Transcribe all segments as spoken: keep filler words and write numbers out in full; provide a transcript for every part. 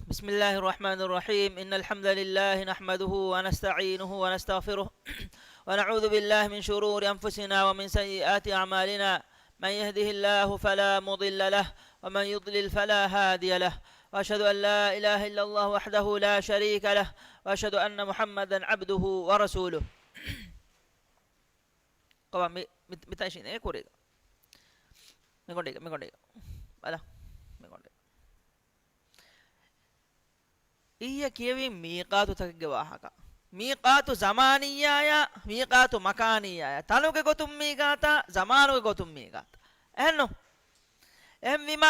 بسم الله الرحمن الرحيم. إن الحمد لله نحمده ونستعينه ونستغفره، ونعوذ بالله من شرور أنفسنا ومن سيئات أعمالنا. من يهده الله فلا مضل له، ومن يضلل فلا هادي له. وأشهد أن لا إله إلا الله وحده لا شريك له، وأشهد أن محمدا عبده ورسوله. ކޮބާ މި، މި، މިތާ އިށީނެ ކުރީގަ. މިގޮނޑީގަ، މިގޮނޑީގަ. ބަލަ. މިގޮނޑީ. އިއްޔެ ކިޔެވީ މީޤާތުތަކެއްގެ ވާހަކަ. މީޤާތު ޒަމާނިއްޔާޔާ، މީޤާތު މަކާނިއްޔާޔާ. ތަނުގެ ގޮތުން މީޤާތާ، ޒަމާނުގެ ގޮތުން މީޤާތު. އެހެންނު؟ އެހެންވީމާ،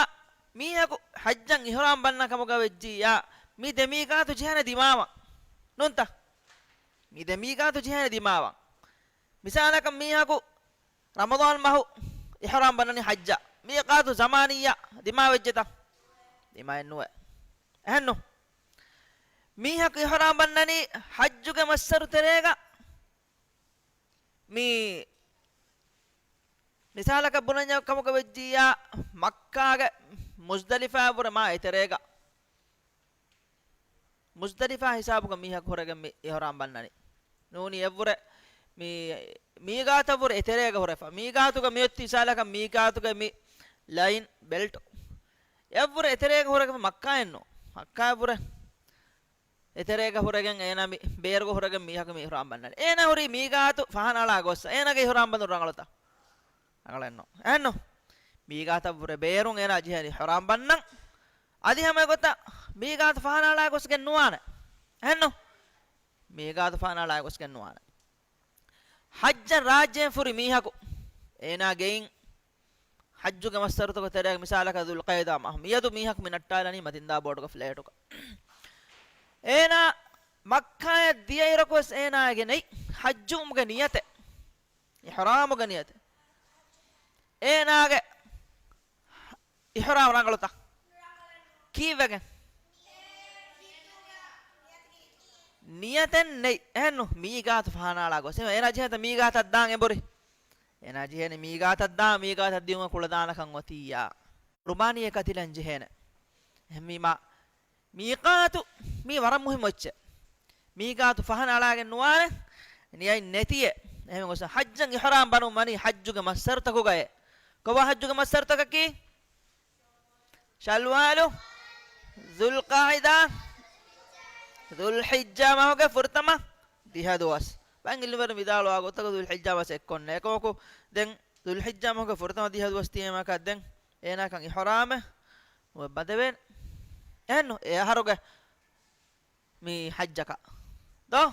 މީހަކު ޙައްޖަށް އިޙްރާމް ބަންނަ ކަމުގަ ވެއްޖިއްޔާ، މި ދެ މީޤާތު ޖެހޭނެ ދިމާވަން. ނޫންތަ؟ މި ދެ މީޤާތު ޖެހޭނެ ދިމާވަން. މިސާލަކަށް މީހަކު ރަމަޟާން މަހު އިޙްރާމް ބަންނަނީ ޙައްޖަށް. މީޤާތު ޒަމާނިއްޔާ ދިމާވެއްޖެތަ؟ ދިމާއެއްނުވޭ. އެހެންނު؟ މީހަކު އިޙްރާމް ބަންނަނީ ޙައްޖުގެ މައްސަރު ތެރޭގަ. މި މިސާލަކަށް ބުނަންޏާ ކަމުގަ ވެއްޖިއްޔާ، މައްކާގެ މުޒްދަލިފާއަށްވުރެ މާ އެތެރޭގަ. މުޒްދަލިފާ ހިސާބުގަ މީހަކު ހުރެގެން މި އިޙްރާމް ބަންނަނީ. ނޫނީ އެއްވުރެ މި، މީގާތަށްވުރެ އެތެރޭގަ ހުރެފަ. މީގާތުގަ މިއޮތީ މިސާލަކަށް މީގާތުގެ މި ލައިން ބެލްޓް. އެއްވުރެ އެތެރޭގަ ހުރެގެފަ މައްކާއެއްނު. މައްކާއަށްވުރެ އެތެރޭގަ ހުރެގެން އޭނާ މި ބޭރުގަ ހުރެގެން މީހަކު މި އިޙްރާމް ބަންނަނީ. އޭނާ ހުރީ މީގާތު ފަހަނައަޅާ ގޮއްސަ. އޭނާގެ އިޙްރާމް ބަނުން ރަނގަޅުތަ؟ ރަނގަޅެއްނު. އެހެންނު؟ މީގާތަށްވުރެ ބޭރުން އޭނާ ޖެހޭނީ އިޙްރާމް ބަންނަން. އަދި ހަމަ އެގޮތަށް މީގާތު ފަހަނައަޅާ ގޮސްގެން ނުވާނެ. އެހެންނު؟ މީގާތު ފަހަނައަޅާ ގޮސްގެން ނުވާނެ. ޙައްޖަށް ރާއްޖޭން ފުރި މީހަކު އޭނާ ގެއިން ޙައްޖުގެ މައްސަރުތަކުގެ ތެރޭގަ މިސާލަކަށް ޛުލްޤައިދާ މަހު މިއަދު މީހަކު މި ނައްޓާލަނީ މަތިންދާ ބޯޑުގެ ފްލައިޓުގަ. އޭނާ މައްކާއަށް ދިޔައިރަކުވެސް އޭނާގެ ނެތް ޙައްޖުވުމުގެ ނިޔަތެއް، އިޙްރާމުގެ ނިޔަތެއް. އޭނާގެ އިޙްރާމް ރަނގަޅުތަ؟ ކީއްވެގެން؟ ނިޔަތެއް ނެތް. އެހެންނު؟ މީގާތު ފަހަނައަޅާ ގޮސް. އޭނާ ޖެހޭތަ މީގާތަށް ދާން އެނބުރި؟ އޭނާ ޖެހޭނެ މީގާތަށް ދާން، މީގާތަށް ދިޔުމަށް ކުޅަދާނަކަން އޮތިއްޔާ. ޤުރުބާނީއެއް ކަތިލަން ޖެހޭނެ. އެހެންވީމާ، މީޤާތު މީ ވަރަށް މުހިއްމު އެއްޗެއް. މީޤާތު ފަހަނަ އަޅާގެން ނުވާނެ، ނިޔަތް ނެތިއެއް. އެހެން ގޮސް ޙައްޖަށް އިޙްރާމް ބަނުން ވަނީ ޙައްޖުގެ މައްސަރުތަކުގައޭ. ކޮބާ ޙައްޖުގެ މައްސަރުތަކަކީ؟ ޝައްވާލު، ޛުލްޤާޢިދާ، ޛުލްޙިއްޖާ މަހުގެ ފުރަތަމަ ދިހަ ދުވަސް. ބައިން ޢިލްމުވެރިން ވިދާޅުވާ ގޮތަކަށް ޛުލްޙިއްޖާ މަސް އެއްކޮށްނެ. އެކަމަކު ދެން ޛުލްޙިއްޖާ މަހުގެ ފުރަތަމަ ދިހަ ދުވަސް ތިޔައިމަކަށް ދެން އޭނާކަށް އިޙްރާމެއް ނުވެ ބަނދެވޭނެ. އެހެންނު އެ އަހަރުގެ މި ޙައްޖަކަށް ދޯ؟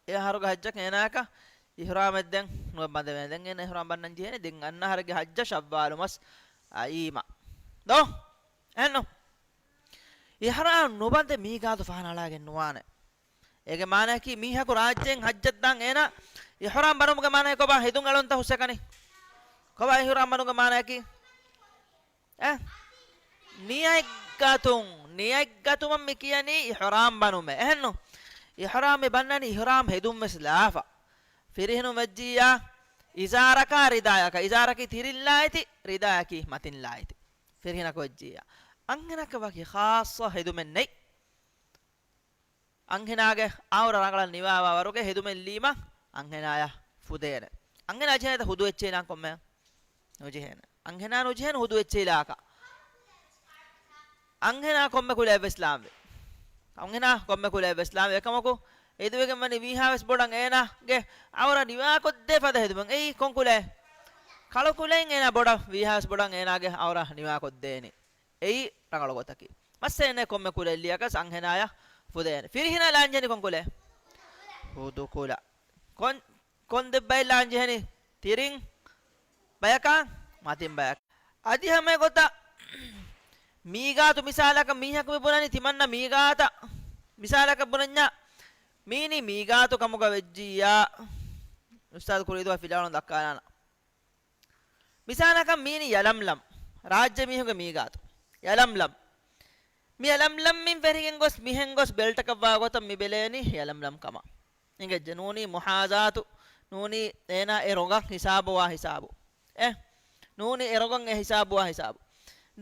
އެ އަހަރުގެ ޙައްޖަކަށް އޭނާއަކަށް އިޙްރާމެއް ދެން ނުވެ ބަނދެވޭނެ. ދެން އޭނާ އިޙްރާމް ބަންނަން ޖެހޭނެ. ދެން އަންނަ އަހަރެއްގެ ޙައްޖަށް ޝައްވާލު މަސް އައީމަ. ދޯ؟ އެހެންނު؟ އިޙްރާމް ނުބަނދެ މީޤާތު ފަހަނަ އަޅާގެން ނުވާނެ. އޭގެ މާނައަކީ މީހަކު ރާއްޖޭން ޙައްޖަށް ދާން އޭނާ އިޙްރާމް ބަނުމުގެ މާނައަކީ ކޮބާ؟ ހެދުން އެޅުންތަ ހުސްއެކަނި؟ ކޮބާ އިޙްރާމް ބަނުމުގެ މާނައަކީ؟ އެ؟ ނިޔަތްގަތުން، ނިޔަތްގަތުމަށް މި ކިޔަނީ އިޙްރާމް ބަނުމޭ. އެހެންނު؟ އިޙްރާމް މި ބަންނަނީ އިޙްރާމް ހެދުން ވެސް ލާފަ. ފިރިހެނުން ވެއްޖިއްޔާ އިޒާރަކާ ރިދާޔަކާ. އިޒާރަކީ ތިރިން ލާއެތި، ރިދާޔަކީ މަތިން ލާއެތި. ފިރިހެނަކު ވެއްޖިއްޔާ. އަންހެނަކަށް ވަކި ޚާއްޞަ ހެދުމެއް ނެތް. އަންހެނާގެ އައުރަ ރަނގަޅަށް ނިވާވާ ވަރުގެ ހެދުމެއް ލީމަ އަންހެނާޔަށް ފުދޭނެ. އަންހެނާ ޖެހޭތަ ހުދު އެއްޗެއް ލާން ކޮންމެ؟ ނުޖެހޭނެ. އަންހެނާ ނުޖެހޭނެ ހުދު އެއްޗެއް ލާކަށް. އަންހެނާ ކޮންމެ ކުލައެއް ވެސް ލާންވީ. އަންހެނާ ކޮންމެ ކުލައެއް ވެސް ލާންވީ. އެކަމަކު ހެދިވެގެން ވަނީ ވީހާވެސް ބޮޑަށް އޭނާގެ އައުރަ ނިވާކޮށްދޭ ފަދަ ހެދުމެއް. އެއީ ކޮން ކުލައެއް؟ ކަޅު ކުލައިން އޭނާ ބޮޑަށް ވީހާވެސް ބޮޑަށް އޭނާގެ އައުރަ ނިވާކޮށްދޭނީ. އެއީ ރަނގަޅު ގޮތަކީ. މައްސަލައެއް ނެތް ކޮންމެ ކުލައެއް ލިޔަކަސް އަންހެނާޔަށް ފުދޭނެ. ފިރިހެނާ ލާންޖެހެނީ ކޮން ކުލައެއް؟ ހުދު ކުލަ. ކޮން، ކޮން ދެއްބައެއް ލާންޖެހެނީ؟ ތިރިން ބަޔަކާ މަތިން ބަޔަކާ. އަދި ހަމަ އެގޮތަށް މީގާތު މިސާލަކަށް މީހަކު މި ބުނަނީ ތިމަންނަ މީގާތަށް. މިސާލަކަށް ބުނަންޏާ މީނީ މީގާތު ކަމުގަ ވެއްޖިއްޔާ އުސްތާޛު ކުރީދުވާ ފިލާވަޅުން ދައްކާލާނަން. މިސާލަކަށް މީނި ޔަލަމްލަމް، ރާއްޖެ މީހުންގެ މީގާތު. ޔަލަމްލަމް. މި ޔަލަމްލަމް މިން ފެށިގެން ގޮސް، މިހެން ގޮސް ބެލްޓަކަށް ވާ ގޮތަށް މި ބެލޭނީ ޔަލަމްލަމް ކަމަށް. އިނގެއްޖެ ނޫނީ މުޙާޒާތު، ނޫނީ އޭނާ އެ ރޮގަށް ހިސާބުވާ ހިސާބު. އެ ނޫނީ އެ ރޮގަށް އެ ހިސާބުވާ ހިސާބު.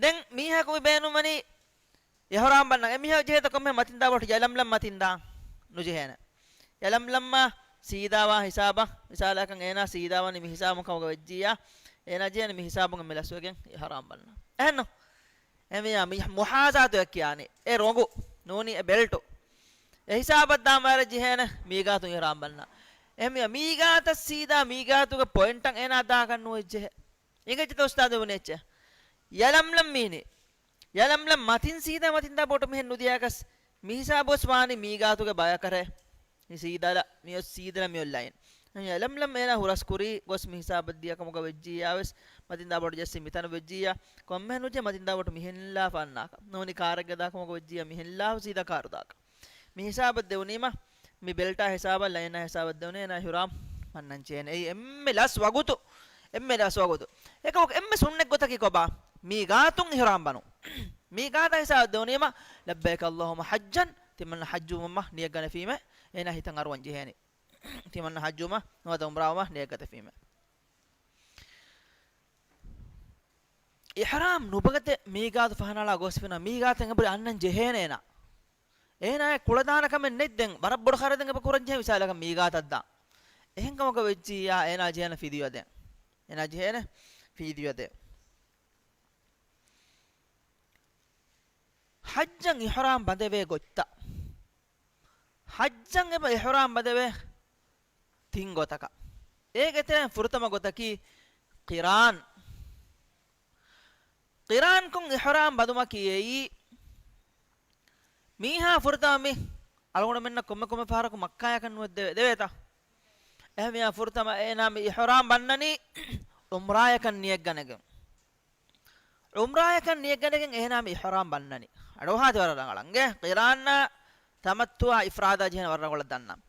ދެން މީހަކު މި ބޭނުންވަނީ އިޙްރާމް ބަންނަން އެމީހާ ޖެހޭތަ ކޮންމެ މަތިންދާ ބޮޓު ޔަލަމްލަމް މަތިންދާ؟ ނުޖެހޭނެ. ޔަލަމްލަމް ސީދާވާ ހިސާބަށް، މިސާލަކަށް އޭނާ ސީދާވަނީ މި ހިސާބުން ކަމުގަ ވެއްޖިއްޔާ، އޭނާ ޖެހޭނެ މި ހިސާބުން އެންމެ ލަސްވެގެން އިޙްރާމް ބަންނަން. އެހެންނު؟ އެމީހާ މި މުޙާޒާތު އެއް ކިޔާނީ. އެ ރޮނގު ނޫނީ އެ ބެލްޓު. އެ ހިސާބަށް ދާން ވާއިރަށް ޖެހޭނެ މީގާތުން އިޙްރާމް ބަންނަން. އެމީހާ މީގާތަށް ސީދާ މީގާތުގެ ޕޮއިންޓަށް އޭނާ ދާކަށް ނުވެއްޖެހޭ. އިނގޭތަ އުސްތާދު ބުނި އެއްޗެއް؟ ޔަލަމްލަމް މީނީ. ޔަލަމްލަމް މަތިން ސީދާ މަތިންދާ ބޯޓު މިހެން ނުދިޔައިގަސް މި ހިސާބުވެސް ވާނީ މީގާތުގެ ބަޔަކަށޭ. މި ސީދާލަ، މިއޮސް ސީދަލަ މިއޮށް ލައިން. ޔަލަމްލަމް އޭނާ ހުރަސްކުރީ ގޮސް މި ހިސާބަށް ދިޔަ ކަމުގަ ވެއްޖިއްޔާވެސް، މަތިންދާ ބޯޓު ޖެއްސި މިތަނަށް ވެއްޖިއްޔާ، ކޮންމެހެން ނުޖެހޭ މަތިންދާ ބޯޓު މިހެން ލާފަ އަންނާކަށް. ނޫނީ ކާރެއްގަ ދާ ކަމުގަ ވެއްޖިއްޔާ މިހެން ލާފަ ސީދާ ކާރު ދާކަށް. މި ހިސާބަށް ދެވުނީމަ، މި ބެލްޓާ ހިސާބަށް، ލައިނާ ހިސާބަށް ދެވުނީ އޭނާ އިޙްރާމް ބަންނަން ޖެހޭނެ. އެއީ އެންމެ ލަސް ވަގުތު، އެންމެ ލަސް ވަގުތު. އެކަމަކު އެންމެ ސުންނަތް ގޮތަކީ ކޮބާ؟ މީގާތުން އިޙްރާމް ބަނުން. މީގާތާ ހިސާބަށް ދެވުނީމަ، لبيك اللهم حجا، ތިމަންނަ ޙައްޖުވުމަށް ނިޔަތް ގަނެފީމޭ، އޭނާ ހިތަށް އަރުވަން ޖެހޭނެ. ތިމަންނަ ޙައްޖުވުމަށް ނުވަތަ ޢުމްރާވުމަށް ނިޔަތް ގަތެފީމޭ. އިޙްރާމް ނުބަގަތެ މީގާތު ފަހަނަޅާ ގޮސްފިނަ މީގާތަށް އެބުރި އަންނަން ޖެހޭނެ އޭނާ. އޭނާއަށް ކުޅަދާނަ ކަމެއް ނެތް. ދެން ވަރަށް ބޮޑު ޚަރަދެއް އެބަ ކުރަން ޖެހޭ މިސާލަކަށް މީގާތަށް ދާން. އެހެން ކަމަކަށް ވެއްޖިއްޔާ އޭނާ ޖެހޭނެ ފިދިޔަ ދޭން. އޭނާ ޖެހޭނެ ފިދިޔަ ދޭން. ޙައްޖަށް އިޙްރާމް ބަނދެވޭ ގޮތްތައް. ޙައްޖަށް އެބަ އިޙްރާމް ބަނދެވޭ ތިން ގޮތަކަށް. އޭގެ ތެރެއިން ފުރަތަމަ ގޮތަކީ ޤިރާން. ޤިރާންކޮށް އިޙްރާމް ބަނދުމަކީ އެއީ، މީހާ ފުރަތަމަ މި އަޅުގަނޑުމެންނަށް ކޮންމެ ކޮންމެ ފަހަރަކު މައްކާޔަކަށް ނުވެ ދެވޭ، ދެވޭތަ؟ އެހެންވިޔާ ފުރަތަމަ އޭނާ މި އިޙްރާމް ބަންނަނީ ޢުމްރާޔަކަށް ނިޔަތްގަނެގެން. ޢުމްރާޔަކަށް ނިޔަތްގަނެގެން އޭނާ މި އިޙްރާމް ބަންނަނީ. އަޑުއަހާތި ވަރަށް ރަނގަޅަށް. އިނގޭ، ޤިރާނާ ތަމައްތުޢާ އިފްރާދާ ޖެހޭނެ ވަރަށް ރަނގަޅަށް ދަންނަން.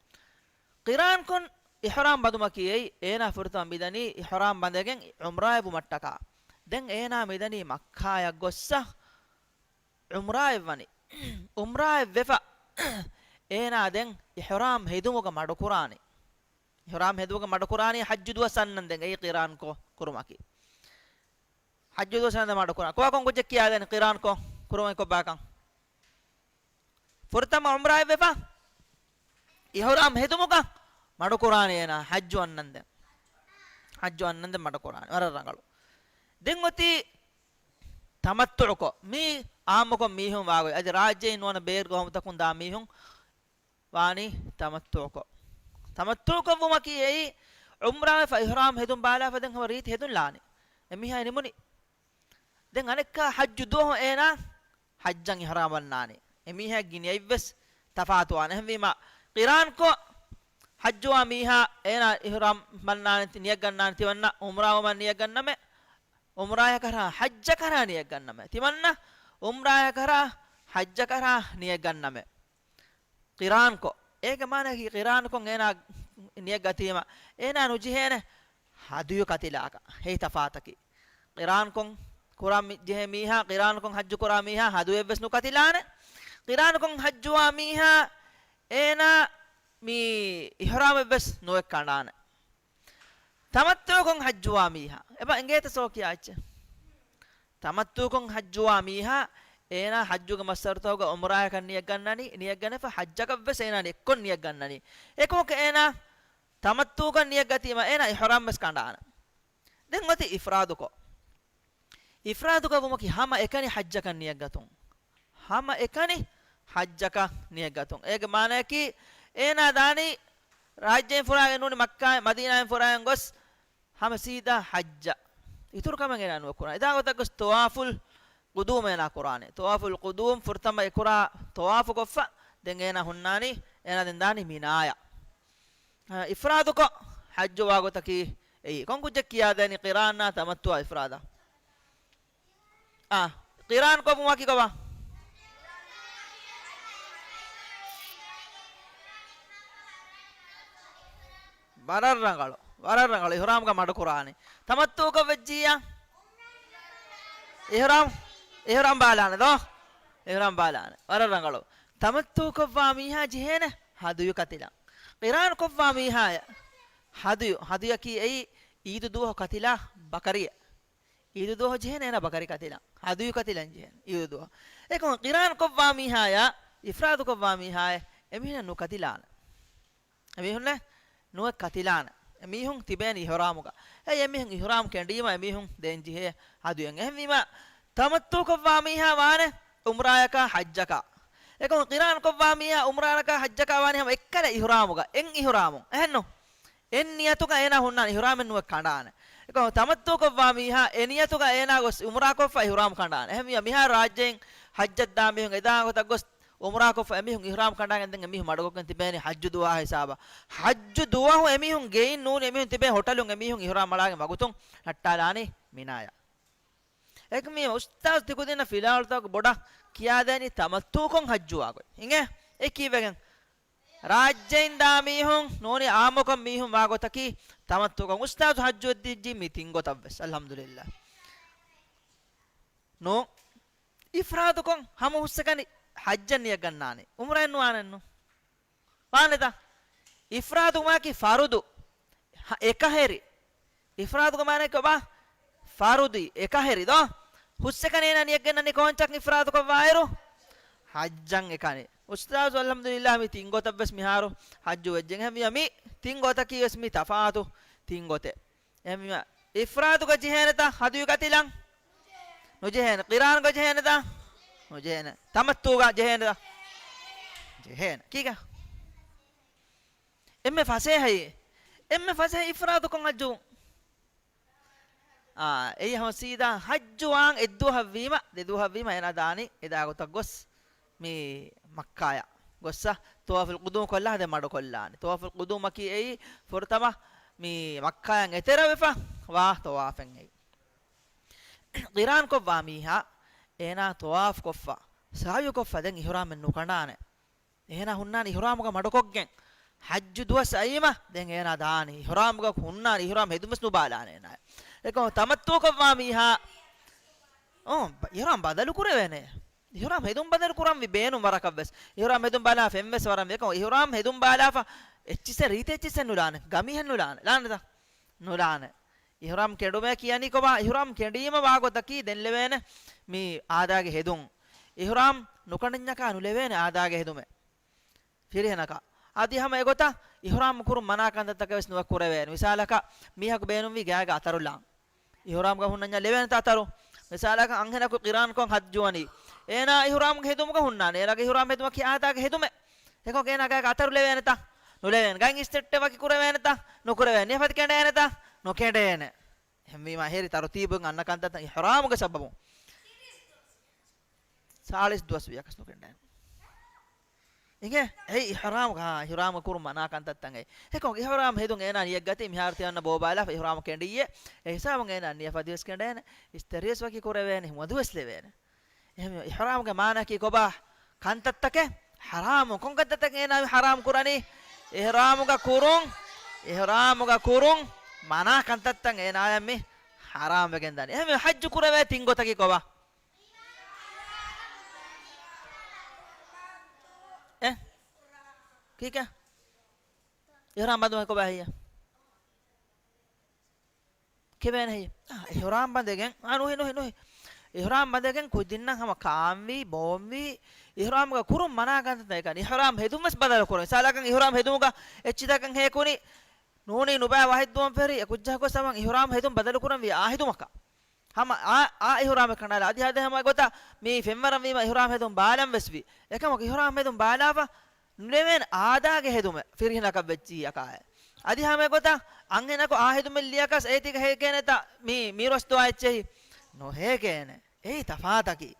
ޤިރާންކޮށް އިޙްރާމް ބަނދުމަކީ އެއީ، އޭނާ ފުރަތަމަ މިދަނީ އިޙްރާމް ބަނދެގެން ޢުމްރާއެއް ވުމަށްޓަކާ. ދެން އޭނާ މިދަނީ މައްކާޔަށް ގޮއްސަ ޢުމްރާއެއް ވަނީ. ޢުމްރާއެއް ވެފަ، އޭނާ ދެން އިޙްރާމް ހެދުމުގަ މަޑުކުރާނީ. އިޙްރާމް ހެދުމުގަ މަޑުކުރާނީ ޙައްޖު ދުވަސް އަންނަން ދެން. އެއީ ޤިރާންކޮށް ކުރުމަކީ. ޙައްޖު ދުވަސް އަންނަން މަޑުކުރާ. ކޮބާކޮން ކުއްޖެއް ކިޔާދޭނެ ޤިރާންކޮށް ކުރުމަކީ ކޮބާކަން؟ ފުރަތަމަ ޢުމްރާއެއް ވެފަ، އިޙްރާމް ހެދުމުގަ މަޑުކުރާނީ އޭނާ ޙައްޖު އަންނަންދެން. ޙައްޖު އަންނަންދެން މަޑުކުރާނީ. ވަރަށް ރަނގަޅު. ދެން އޮތީ ތަމައްތުޢުކޮށް. މީ ޢާއްމުކޮށް މީހުން ވާގޮތް. އަދި ރާއްޖެއިން ނުވަނަ ބޭރު ޤައުމުތަކުން ދާ މީހުން ވާނީ ތަމައްތުޢުކޮށް. ތަމައްތުޢުކޮށްވުމަކީ އެއީ، ޢުމްރާވެފަ އިޙްރާމް ހެދުން ބާލާފަ ދެން ހަމަ ރީތި ހެދުން ލާނީ. އެމީހާ ނިމުނީ. ދެން އަނެއްކާ ޙައްޖު ދުވަހު އޭނާ ޙައްޖަށް އިޙްރާމް ވަންނާނީ. އެމީހާގެ ނިޔަތްވެސް ތަފާތުވާނެ. އެހެންވީމާ، ޤިރާންކޮށް ޙައްޖުވާ މީހާ އޭނާ އިޙްރާމް ވަންނާނެ، ތި-، ނިޔަތްގަންނާނެ ތިމަންނަ ޢުމްރާވުމަށް ނިޔަތްގަންނަމޭ. ޢުމްރާޔަކަށާ ޙައްޖަކަށާ ނިޔަތްގަންނަމޭ. ތިމަންނަ ޢުމްރާޔަކަށާ ޙައްޖަކަށާ ނިޔަތްގަންނަމޭ. ޤިރާންކޮށް. އޭގެ މާނައަކީ ޤިރާންކޮށް އޭނާ ނިޔަތް ގަތީމަ، އޭނާ ނުޖެހޭނެ ހަދުޔު ކަތިލާކަށް. އެއީ ތަފާތަކީ. ޤިރާންކޮށް ކުރާ މި-، ޖެހޭ މީހާ، ޤިރާންކޮށް ޙައްޖު ކުރާ މީހާ ހަދުޔެއްވެސް ނުކަތިލާނެ. ޤިރާންކޮށް ޙައްޖުވާ މީހާ، އޭނާ މި އިޙްރާމެއްވެސް ނުއެއްކަނޑާނެ. ތަމައްތުޢުކޮށް ޙައްޖުވާ މީހާ. އެބަ އެނގޭތަ ސޯ ކިޔާ އެއްޗެއް؟ ތަމައްތުޢުކޮށް ޙައްޖުވާ މީހާ، އޭނާ ޙައްޖުގެ މައްސަރުތަކުގަ ޢުމްރާޔަކަށް ނިޔަތްގަންނަނީ، ނިޔަތްގަނެފަ ޙައްޖަކަށްވެސް އޭނާ އެއްކޮށް ނިޔަތްގަންނަނީ. އެކަމަކު އޭނާ ތަމައްތުޢުކޮށް ނިޔަތްގަތީމަ، އޭނާ އިޙްރާމްވެސް ކަނޑާނެ. ދެން އޮތީ އިފްރާދުކޮށް. އިފްރާދުކޮށްވުމަކީ ހަމަ އެކަނި ޙައްޖަކަށް ނިޔަތްގަތުން. ހަމަ އެކަނި ޙައްޖަކަށް ނިޔަތްގަތުން. އޭގެ މާނައަކީ، އޭނާ ދާނީ ރާއްޖެއިން ފުރާގެން ނޫނީ މައްކާ، މަދީނާއިން ފުރާގެން ގޮސް، ހަމަ ސީދާ ޙައްޖަށް. އިތުރު ކަމެއް އޭނާ ނުކުރާނެ. އެދާ ގޮތަށް ގޮސް ޠަވާފުލް ޤުދޫމް އޭނާ ކުރާނެ. ޠަވާފުލް ޤުދޫމް ފުރަތަމަ އެކުރާ ޠަވާފު ކޮށްފަ، ދެން އޭނާ ހުންނާނީ، އޭނާ ދެން ދާނީ މިނާޔަށް. އާ، އިފްރާދުކޮށް ޙައްޖުވާ ގޮތަކީ އެއީ. ކޮން ކުއްޖެއް ކިޔާދޭނީ ޤިރާނާ ތަމައްތުޢާ އިފްރާދާ؟ އާ، ޤިރާން ކޮށްވުމަކީ ކޮބާ؟ ވަރަށް ރަނގަޅު، ވަރަށް ރަނގަޅު. އިޙްރާމްގަ މަޑުކުރާނީ. ތަމައްތުޢުކޮށް ވެއްޖިއްޔާ؟ އިޙްރާމް، އިޙްރާމް ބާލާނެ ދޯ؟ އިޙްރާމް ބާލާނެ. ވަރަށް ރަނގަޅު. ތަމައްތުޢުކޮށްވާ މީހާ ޖެހޭނެ ހަދުޔު ކަތިލަން. ޤިރާން ކޮށްވާ މީހާޔަށް ހަދުޔު، ހަދުޔަކީ އެއީ ޢީދު ދުވަހު ކަތިލާ ބަކަރިއެއް. އީދު ދުވަހު ޖެހޭނެ އޭނާ ބަކަރި ކަތިލަން. ހަދުޔު ކަތިލަން ޖެހޭނެ އީދު ދުވަހު. އެކަމު ޤިރާން ކޮށްވާ މީހާޔާ، އިފްރާދު ކޮށްވާ މީހާޔަށް އެމީހުންނަށް ނުކަތިލާނެ. އެމީހުންނެއް ނުވެ ކަތިލާނެ. އެމީހުން ތިބޭނެ އިޙްރާމުގަ. އެ އެމީހުން އިޙްރާމް ކެނޑީމަ އެމީހުން ދޭން ޖެހޭ ހަދުޔަށް. އެހެންވީމަ، ތަމައްތު ކޮށްވާ މީހާ ވާނެ އުމްރާޔަކާ ޙައްޖަކާ. އެކަމު ޤިރާން ކޮށްވާ މީހާ އުމްރާޔަކާ ޙައްޖަކާ ވާނެ ހަމަ އެއްކަލަ އިޙްރާމުގަ. އެއް އިޙްރާމު. އެހެންނު؟ އެއް ނިޔަތުގަ އޭނާ ހުންނާނެ އިޙްރާމެއް ނުވެ ކަނޑާނެ. އެކަމު ތަމައްތު ކޮށްވާ މީހާ އެ ނިޔަތުގަ އޭނާ ގޮސް އުމްރާ ކޮށްފަ އިޙްރާމް ކަނޑާނެ. އެހެންވީމަ މިހާރު ރާއްޖެއިން ޙައްޖަށް ދާ މީހުން އެދާ ގޮތަށް ގޮސް އުމްރާ ކޮށްފަ އެމީހުން އިޙްރާމް ކަނޑާގެން ދެން އެމީހުން މަޑުކޮށްގެން ތިބޭނީ ޙައްޖު ދުވަހާ ހިސާބަށް. ޙައްޖު ދުވަހު އެމީހުން ގެއިން ނޫނީ އެމީހުން ތިބޭ ހޮޓަލުން އެމީހުން އިޙްރާމް އަޅާގެން ވަގުތުން ނައްޓާލާނީ މިނާޔަށް. އެކަމީ އުސްތާޒު ތިކުދިންނަށް ފިލާވަޅުތަކުގެ ބޮޑަށް ކިޔާދޭނީ ތަމައްތޫކޮށް ޙައްޖުވާ ގޮތް. އިނގޭ؟ އެ ކީއްވެގެން؟ ރާއްޖެއިން ދާ މީހުން ނޫނީ އާއްމުކޮށް މީހުން ވާ ގޮތަކީ ތަމައްތޫކޮށް. އުސްތާޒު ޙައްޖު ވެއްދިއްޖީ މި ތިން ގޮތަށްވެސް. އަލްޙަމްދުލިއްލާ. ނޫން. އިފްރާދުކޮށް ހަމަ ހުސްއެކަނި ޙައްޖަށް ނިޔަތް ގަންނާނެ. އުމްރާއެއް ނުވާނެއްނު. ވާނެތަ؟ އިފްރާދުވުމަކީ ފަރުދު. ހަ، އެކަހެރި. އިފްރާދުގެ މާނައަކީ ކޮބާ؟ ފަރުދު އެކަހެރި ދޯ؟ ހުސްއެކަނި އޭނާ ނިޔަތް ގެންނަނީ ކޯންޗަކަށް އިފްރާދުކޮށްވާއިރު؟ ޙައްޖަށް އެކަނި. އުސްތާޒު އަލްޙަމްދުލިއްލާ މި ތިން ގޮތަށްވެސް މިހާރު ޙައްޖު ވެއްޖެ. އެހެންވީމަ މި ތިން ގޮތަކީވެސް މި ތަފާތު ތިން ގޮތެއް. އެހެންވީމަ އިފްރާދުގަ ޖެހޭނެތަ ހަދުޔު ކަތިލަން؟ ނުޖެހޭނެ. ޤިރާންގަ ޖެހޭނެތަ؟ ނުޖެހޭނެ. ތަމައްތޫގަ ޖެހޭނެތަ؟ ޖެހޭނެ. ކީކޭ؟ އެންމެ ފަސޭހައީ، އެންމެ ފަސޭހަ އިފްރާދުކޮށް ޙައްޖު. އާ، އެއީ ހަމަ ސީދާ ޙައްޖު ވާން އެއްދުވަހަށްވީމަ، ދެދުވަހަށްވީމަ އޭނާ ދާނީ އެދާ ގޮތަށް ގޮސް މި މައްކާޔަށް ގޮއްސަ ޠަވާފުލް ޤުދޫމް ކޮށްލާ ދެން މަޑުކޮށްލާނީ. ޠަވާފުލް ޤުދޫމަކީ އެއީ ފުރަތަމަ މި މައްކާޔަށް އެތެރެވެފަ ވާ ޠަވާފެއް އެއީ. ޤިރާން ކޮށްވާ މީހާ އޭނާ ޠަވާފް ކޮށްފަ، ސަޢްޔު ކޮށްފަ ދެން އިޙްރާމެއް ނުކަނޑާނެ. އޭނާ ހުންނާނެ އިޙްރާމުގަ މަޑުކޮށްގެން. ޙައްޖު ދުވަސް އައީމަ ދެން އޭނާ ދާނީ އިޙްރާމުގަ ހުންނާނީ އިޙްރާމް ހެދުންވެސް ނުބާލާނެ އޭނާ. އެކަމު ތަމައްތޫ ކޮށްވާ މީހާ، އޯ، ބަ-، އިޙްރާމް ބަދަލު ކުރެވޭނެ. އިޙްރާމް ހެދުން ބަދަލު ކުރަންވީ ބޭނުން ވަރަކަށްވެސް. އިޙްރާމް ހެދުން ބާލާ ފެންވެސް ވަރަންވީ. އެކަމު އިޙްރާމް ހެދުން ބާލާފަ އެއްޗިއްސެއް ރީތި އެއްޗިއްސެއް ނުލާނެ. ގަމީހެއް ނުލާނެ. ލާނެތަ؟ ނުލާނެ. އިޙްރާމް ކެނޑުމޭ ކިޔަނީ ކޮބާ؟ އިޙްރާމް ކެނޑީމަ ވާގޮތަކީ ދެން ލެވޭނެ މި އާދާގެ ހެދުން. އިޙްރާމް ނުކަނޑަންޏަކާ ނުލެވޭނެ އާދާގެ ހެދުމެއް. ފިރިހެނަކަށް. އަދި ހަމަ އެގޮތަށް އިޙްރާމް ކުރުން މަނާ ކަންތައްތަކެއް ވެސް ނުވެ ކުރެވޭނެ. މިސާލަކަށް މީހަކު ބޭނުންވީ ގާގަ އަތަރު ލާން. އިޙްރާމްގަ ހުންނަންޏާ ލެވޭނެތަ އަތަރު؟ މިސާލަކަށް އަންހެނަކު ޤިރާންކޮށް ޙައްޖުވަނީ. އޭނާ އިޙްރާމްގެ ހެދުމުގަ ހުންނާނެ. އޭނާގެ އިޙްރާމް ހެދުމަކީ އާދާގެ ހެދުމެއް. އެކަމަކު އޭނާ ގާގަ އަތަރު ލެވޭނެތަ؟ ނުލެވޭނެ. ގައިން އިސްތަށްޓެއް ވަކި ކުރެވޭނެތަ؟ ނުކުރެވޭނެ. ނިޔަފަތި ކެނޑޭނެތަ؟ ނުކެނޑޭނެ. އެހެންވީމާ ހެރި ތަރުތީބުން އަންނަ ކަންތައްތައް އިޙްރާމުގެ ސަބަބުން. ސާޅީސް ދުވަސް ވިޔަކަސް ނުކެނޑޭނެ. އިނގޭ؟ އެއީ އިޙްރާމް، އާ، އިޙްރާމް ކުރުން މަނާ ކަންތައްތައް އެއީ. އެކަމަކު އިޙްރާމް ހެދުން އޭނާ ނިޔަތް ގަތީ މިހާރު ތިމަންނަ ބޯބާލާފަ އިޙްރާމް ކެނޑިއްޔޭ. އެ ހިސާބުން އޭނާ ނިޔަފަތިވެސް ކެނޑޭނެ. އިސްތަށިވެސް ވަކި ކުރެވޭނެ. މަދުވެސް ލެވޭނެ. އެހެން އިޙްރާމްގެ މާނައަކީ ކޮބާ؟ ކަންތައްތަކެއް ޙަރާމު. ކޮން ކަންތައްތަކެއް އޭނާ މި ޙަރާމް ކުރަނީ؟ އިޙްރާމުގަ ކުރުން، އިޙްރާމުގަ ކުރުން މަނާ ކަންތައްތައް އޭނާޔަށް މި ޙަރާމް ވެގެން ދާނީ. އެހެން ޙައްޖު ކުރެވޭ ތިން ގޮތަކީ ކޮބާ؟ އެ؟ ކީކޭ؟ އިޙްރާމް ބަނދުމަކީ ކޮބާ ހެއްޔޭ؟ ކެވޭނެ ހެއްޔޭ؟ އާ، އިޙްރާމް ބަނދެގެން، އާ، ނުހި، ނުހި، ނުހި. އިޙްރާމް ބަނދެގެން ކުދިންނަށް ހަމަ ކާންވީ، ބޯންވީ، އިޙްރާމްގަ ކުރުން މަނާ ކަންތައްތައް އެކަނި. އިޙްރާމް ހެދުން ވެސް ބަދަލު ކުރުން. މިސާލަކަށް އިޙްރާމް ހެދުމުގަ އެއްޗިތަކަށް ހޭކުނި، ނޫނީ ނުބައި ވަހެއް ދުވަން ފެށި، އެ ކުއްޖާ ގޮސް ހަމަ އިޙްރާމް ހެދުން ބަދަލު ކުރަންވީ އާ ހެދުމަކަށް. ހަމަ އާ، އާ އިޙްރާމެއް ކަނޑާލާ. އަދި ހަދޭ ހަމަ ގޮތަށް މި ފެންވަރަން ވީމަ އިޙްރާމް ހެދުން ބާލަން ވެސް ވީ. އެކަމަކު އިޙްރާމް ހެދުން ބާލާފަ ނުލެވޭނެ އާދާގެ ހެދުމެއް ފިރިހެނަކަށް ވެއްޖިއްޔާ ކާއެ. އަދި ހަމަ ގޮތަށް އަންހެނަކު އާ ހެދުމެއް ލިޔަކަސް އޭތިގަ ހޭކޭނެތަ މި މީރުވަސް ދުވާ އެއްޗެހި؟ ނުހޭކޭނެ. އެއީ ތަފާތަކީ.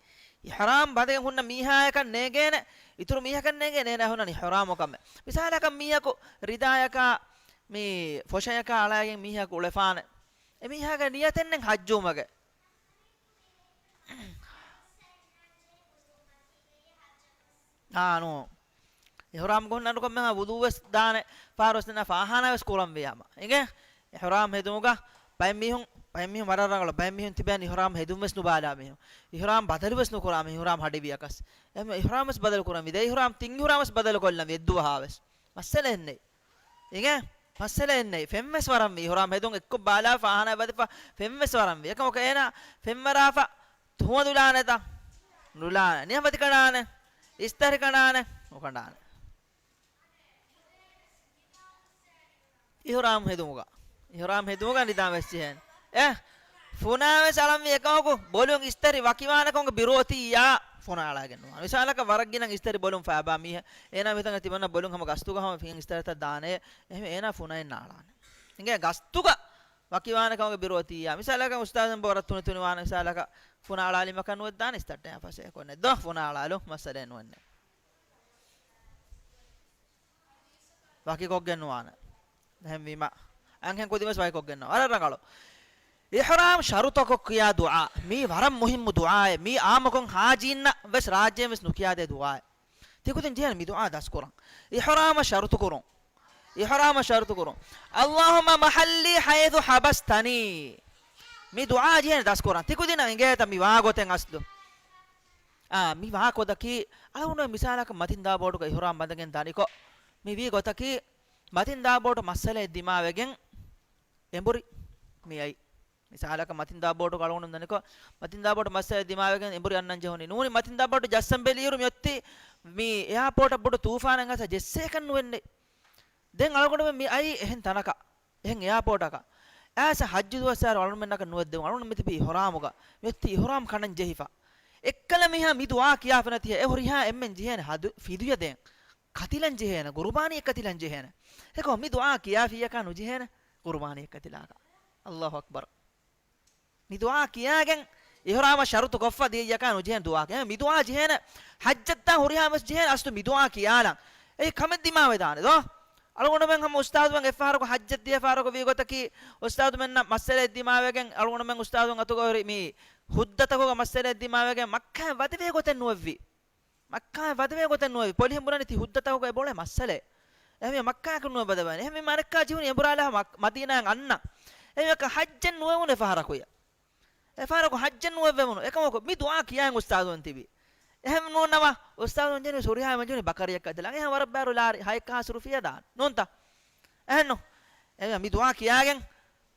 އިޙްރާމް ބަނދެގެން ހުންނަ މީހާޔަކަށް ނޭނގޭނެ، އިތުރު މީހަކަށް ނޭނގޭނެ އޭނާ ހުންނަނީ އިޙްރާމު ކަމެއް. މިސާލަކަށް މީހަކު ރިދާޔަކާ މި ފޮށަޔަކާ އަޅައިގެން މީހަކު އުޅެފާނެ. އެ މީހާގެ ނިޔަތެއްނެތް ޙައްޖުވުމުގެ. އާ، ނޫން. އިޙްރާމްގަ ހުންނަ އަޑުކޮށް މީހާ ވުޟޫވެސް ދާނެ، ފާރުވެސް ދަންނަ ފާހާނާވެސް ކުރަންވީ ހަމަ. އިނގޭ؟ އިޙްރާމް ހެދުމުގަ ބައެއް މީހުން، ބައެއް މީހުން ވަރަށް ރަނގަޅު. ބައެއް މީހުން ތިބޭނެ އިޙްރާމް ހެދުންވެސް ނުބާލާ މީހުން. އިޙްރާމް ބަދަލުވެސް ނުކުރާ މީހުން، އިޙްރާމް ހަޑި ވިޔަކަސް. އެހެން އިޙްރާމްވެސް ބަދަލު ކުރަންވީ. ދެ އިޙްރާމްވެސް ބަދަލު ކޮށްލަންވީ އެއްދުވަހާވެސް. މައްސަލައެއް ނެތް. އިނގޭ؟ މައްސަލައެއް ނެތް. ފެންވެސް ވަރަންވީ. އިޙުރާމް ހެދުން އެއްކޮށް ބާލާފަ އަހަނާ ވަދެފަ ފެންވެސް ވަރަންވީ. އެކަމަކު އޭނާ ފެންވަރާފަ ހުވަނދުލާނެތަ؟ ނުލާނެ. ނިޔަފަތި ކަނޑާނެ. އިސްތަށި ކަނޑާނެ. ނުކަނޑާނެ. އިޙުރާމް ހެދުމުގަ. އިޙުރާމް ހެދުމުގަ ނިދާން ވެސް ޖެހޭނެ. އެ، ފުނާވެސް އަޅަންވީ އެކަމަކު ބޮލުން އިސްތަށި ވަކިވާނެ ކަމުގަ ބިރު އޮތިއްޔާ ފުނާ އަޅާގެން ނުވާނެ. މިސާލަކަށް ވަރަށް ގިނަ އިސްތަށި ބޮލުން ފައިބާ މީހެއް. އޭނާ މިތަނގަ ތިމަންނަ ބޮލުން ހަމަ ގަސްތުގަ ހަމަ ފިނގި އިސްތަށިތައް ދާނެ. އެހެން އޭނާ ފުނައެއް ނާޅާނެ. އިނގޭ ގަސްތުގަ ވަކިވާނެ ކަމުގަ ބިރު އޮތިއްޔާ. މިސާލަކަށް އުސްތާޒުން ބޯ ވަރަށް ތުނި ތުނި ވާނެ. މިސާލަކަށް ފުނާ އަޅާލީމަކަށް ނުވެއްދާނެ އިސްތަށްޓައިން ފަސޭހަކޮށް ނެއްދޯ. ފުނާ އަޅާލު މައްސަލައެއް ނުވެންނެ. ވަކިކޮށްގެން ނުވާނެ. އެހެންވީމަ، އަންހެން ކުދިން ވެސް ވަކިކޮށްގެން ނުވާ. ވަރަށް ރަނގަޅު. އިޙުރާމް ޝަރުޠަކޮށް ކިޔާ ދުޢާ. މީ ވަރަށް މުހިއްމު ދުޢާއެއް. މީ އާއްމުކޮށް ޙާޖީންނަށް ވެސް ރާއްޖޭން ވެސް ނުކިޔާދޭ ދުޢާއެއް. ތިކުދިން ޖެހޭނެ މި ދުޢާ ދަސްކުރަން. އިޙުރާމަށް ޝަރުޠުކުރުން. އިޙުރާމަށް ޝަރުޠުކުރުން. اللهم محلي حيث حبستني. މި ދުޢާ ޖެހޭނެ ދަސްކުރަން. ތިކުދިންނަށް އިނގޭތަ މި ވާގޮތެއް އަސްލު؟ އާ، މި ވާ ކޮދަކީ، އަޅުގަނޑު މިސާލަކަށް މަތިންދާ ބޯޓުގަ އިޙުރާމް ބަނދެގެން ދާނެކޮށް، މި ވީ ގޮތަކީ، މަތިންދާ ބޯޓު މައްސަލައެއް ދިމާވެގެން އެނބުރި މި އައި. މިސާލަކަށް މަތިންދާ ބޯޓުގަ އަޅުގަނޑު ދާނެކޮށް، މަތިންދާ ބޯޓު މައްސަލައެއް ދިމާވެގެން އެނބުރި އަންނަން ޖެހުނީ. ނޫނީ މަތިންދާ ބޯޓު ޖައްސަން ބެލިއިރު މި އޮތީ މި އެއާޕޯޓަށް ބޮޑު ތޫފާނެއް އައިސް ޖެއްސޭކަށް ނުވެންނެ. ދެން އަޅުގަނޑުމެން މި އައީ އެހެން ތަނަކަށް. އެހެން އެއާޕޯޓަކަށް. އައިސް ޙައްޖު ދުވަސް އަޅުގަނޑުމެންނަކަށް ނުވެއްދެވުން. އަޅުގަނޑު މިތިބީ އިޙުރާމުގަ. މިއޮތީ އިޙުރާމް ކަނޑަން ޖެހިފަ. އެއްކަލަ މީހާ މި ދުޢާ ކިޔާފަ ނެތި. އެ ހުރިހާ އެންމެން ޖެހޭނެ ހަދު ފިދުޔަ ދޭން. ކަތިލަން ޖެހޭނެ. ގުރުބާނީއެއް ކަތިލަން ޖެހޭނެ. އެކަމަ މި ދުޢާ ކިޔާފިއްޔާކާ ނުޖެހޭނެ ގުރުބާނީއެއް ކަތިލާކަށް. ﷲ އަކްބަރު. މި ދުޢާ ކިޔާގެން އިޙުރާމަށް ޝަރުޠު ކޮށްފަ ދިޔައްޔަކާ ނުޖެހޭނެ ދުޢާ ކިޔާ. މި ދުޢާ ޖެހޭނެ ޙައްޖަށްދާ ހުރިހާ ވެސް ޖެހޭނެ އަސްލު މި ދުޢާ ކިޔާލަން. އެއީ ކަމެއް ދިމާވެދާނެ ދޯ. އަޅުގަނޑުމެން ހަމަ އުސްތާޛުމެން އެއްފަހަރަކު ޙައްޖަށް ދިޔަ ފަހަރަކު ވީ ގޮތަކީ، އުސްތާޛުމެންނަށް މައްސަލައެއް ދިމާވެގެން އަޅުގަނޑުމެން އުސްތާޛުން އަތުގަ ހުރި މި ހުއްދަތަކުގަ މައްސަލައެއް ދިމާވެގެން މައްކާއަށް ވަދެވޭ ގޮތެއް ނުވެއްވި. މައްކާއަށް ވަދެވޭ ގޮތެއް ނުވެވި. ޕޮލިހެން ބުނަނީ ތި ހުއްދަތަކުގައި ބޮޅޭ މައްސަލައެއް. އެހެންވީމަ މައްކާއަކަށް ނުވެ ވަދެވޭނެ. އެހެންވީމަ އަނެއްކާ ޖެހުނީ އެނބުރާލާ މަ-، މަދީނާއަށް އަންނަން. އެހެންވީމަ ޙައްޖެއް ނުވެވުނު އެފަހަރަކުޔަ. އެފަހަރަކު ޙައްޖެއް ނުވެވެވުނު. އެކަމަކު މި ދުޢާ ކިޔާން އުސްތާޛުން ތިބި. އެހެން ނޫންނަމަ އުސްތާޛުން ޖެހުނީ ހުރިހާ މަޖުނީ ބަކަރިއަކަށް ދެލަން. އެހެން ވަރަށް ބާރު ލާރި ހައެއްކާސް ރުފިޔާ ދާން. ނޫންތަ؟ އެހެންނު. އެ މި ދުޢާ ކިޔާގެން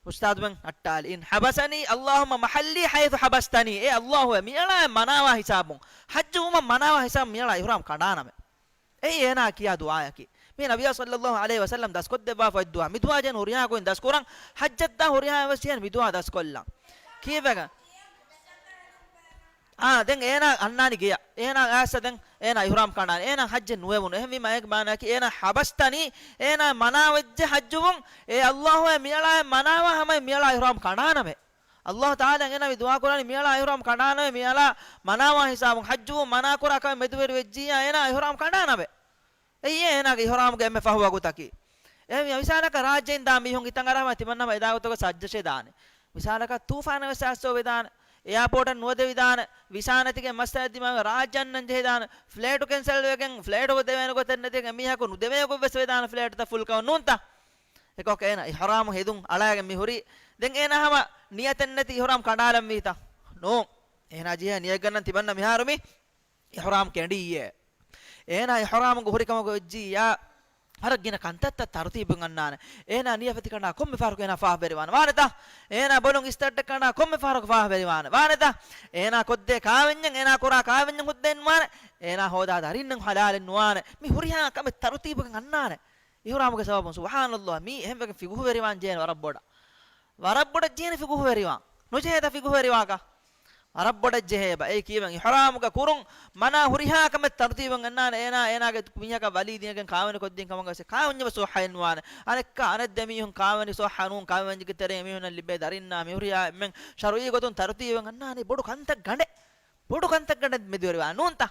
އުސްތާޛުމެން އައްޓާލި. إن حبسني اللهم محلي حيث حبستني. އޭ ﷲ، މިއަޅާ މަނާވާ ހިސާބުން، ޙައްޖުވުމަށް މަނާވާ ހިސާބުން މިއަޅާ އިޙުރާމް ކަނޑާނަމޭ. އެއީ އޭނާ ކިޔާ ދުޢާއަކީ. މީ ނަބިއްޔާ ޞައްލައްލާހު ޢަލައިހި ވަސައްލަމް ދަސްކޮށްދެއްވާފަ އޮތް ދުޢާ. މި ދުޢާ ޖެހޭނެ ހުރިހާ ގޮތް ދަސްކުރަން. ޙައްޖަށްދާ ހުރިހާ ވެސް ޖެހޭނެ މި ދުޢާ ދަސްކޮށްލަން. ކީއްވެގެން؟ އާ، ދެން އޭނާ އަންނާނީ ގެޔަށް. އޭނާ އައިސް ދެން އޭނާ އިޙުރާމް ކަނޑާނެ. އޭނާ ޙައްޖެއް ނުވެވުނު. އެހެންވީމަ އޭގެ މާނައަކީ އޭނާ حبستني، އޭނާ މަނާވެއްޖެ ޙައްޖުވުން. އޭ ﷲ، އޭ މިއަޅާ މަނާވާ ހަމަ މިއަޅާ އިޙުރާމް ކަނޑާނަމޭ. ﷲ ތަޢާލާ އޭނާ މި ދުޢާ ކުރާނީ މިއަޅާ އިޙުރާމް ކަނޑާނަމޭ، މިއަޅާ މަނާވާ ހިސާބުން ޙައްޖުވުން މަނާކުރާ ކަމެއް މެދުވެރި ވެއްޖިއްޔާ އޭނާ އިޙުރާމް ކަނޑާނަމޭ. އެއީ އޭނާގެ އިޙުރާމުގެ އެންމެ ފަހު ވަގުތަކީ. އެހެންވީމަ މިސާލަކަށް ރާއްޖެއިން ދާ މީހުން ހިތަށް އަރާ ހަމަ ތިމަންނަ ހަމަ އެދާ ގޮތުގަ ސަޖްޖަށޭ ދާނެ. މިސާލަކަށް ތޫފާނެއް ވެސް އައްސޯވެދާނެ. އެއާޕޯޓަށް ނުވަދެވިދާނެ. ވިސާނެތިގެ މައްސަލަ ދިމާވެ ރާއްޖެ އަންނަން ޖެހިދާނެ. ފްލައިޓު ކެންސަލް ވެގެން ފްލައިޓު ދެވޭނެ ގޮތެއް ނެތިގެން އެމީހަކު ނުދެވޭ ގޮތް ވެސް ވެދާނެ ފްލައިޓުތައް ފުލްކަމަށް ނޫންތަ؟ އެކަމަކު އޭނާ އިޙުރާމު ހެދުން އަޅާގެން މި ހުރީ. ދެން އޭނާ ހަމަ ނިޔަތެއް ނެތި އިޙުރާމް ކަނޑާލަން ވީތަ؟ ނޫން. އޭނާ ޖެހޭ ނިޔަތް ގަންނަން ތިމަންނަ މިހާރު މި އިޙުރާމް ކެނޑިއްޔޭ. އޭނާ އިޙުރާމުގަ ހުރިކަމަކު ވެއްޖިއްޔާ، ވަރަށް ގިނަ ކަންތައްތައް ތަރުތީބުން އަންނާނެ. އޭނާ ނިޔަފަތި ކަނޑާ ކޮންމެ ފަހަރަކު އޭނާ ފާހަގަވެރިވާނެ. ވާނެތަ؟ އޭނާ ބޮލުން އިސްތަށްޓެއް ކަނޑާ ކޮންމެ ފަހަރަކު ފާހަގަވެރިވާނެ. ވާނެތަ؟ އޭނާ ކޮށްދޭ ކާވެންޏެއް، އޭނާ ކުރާ ކާވެންޏެއް ހުއްދައެއް ނުވާނެ. އޭނާ ހޯދާ ދަރިންނެއް ޙަލާލެއް ނުވާނެ. މި ހުރިހާ ކަމެއް ތަރުތީބުގަ އަންނާނެ. އިޙުރާމުގެ ސަބަބުން. ސުބްޙާނަﷲ، މީ އެހެންވެގެން ފިޤުހުވެރިވާން ޖެހޭނެ ވަރަށް ބޮޑަށް. ވަރަށް ބޮޑަށް ޖެހޭނެ ފިޤުހުވެރިވާން. ނުޖެހޭތަ ފިޤުހުވެރިވާކަށް؟ ވަރަށް ބޮޑަށް ޖެހޭ އެބަ. އެއީ ކީއްވެ؟ އިޙުރާމުގަ ކުރުން މަނާ ހުރިހާ ކަމެއް ތަރުތީބުން އަންނާނެ. އޭނާ، އޭނާގެ މީހަކަށް ވަލީ ދިނެގެން ކާވެނި ކޮށްދިން ކަމަކަށް ވެސް ކާވެންޏެއް ވެސް ޞައްޙައެއް ނުވާނެ. އަނެއްކާ އަނެއް ދެ މީހުން ކާވެނި ޞައްޙަ ނޫން، ކާވެންޏެއްގެ ތެރޭ މީހުންނަށް ލިބޭ ދަރިންނާ މި ހުރިހާ އެންމެން ޝަރުޢީ ގޮތުން ތަރުތީބުން އަންނާނީ ބޮޑު ކަންތައް ގަނޑެއް. ބޮޑު ކަންތައް ގަނޑެއް މެދުވެރިވާ ނޫންތަ؟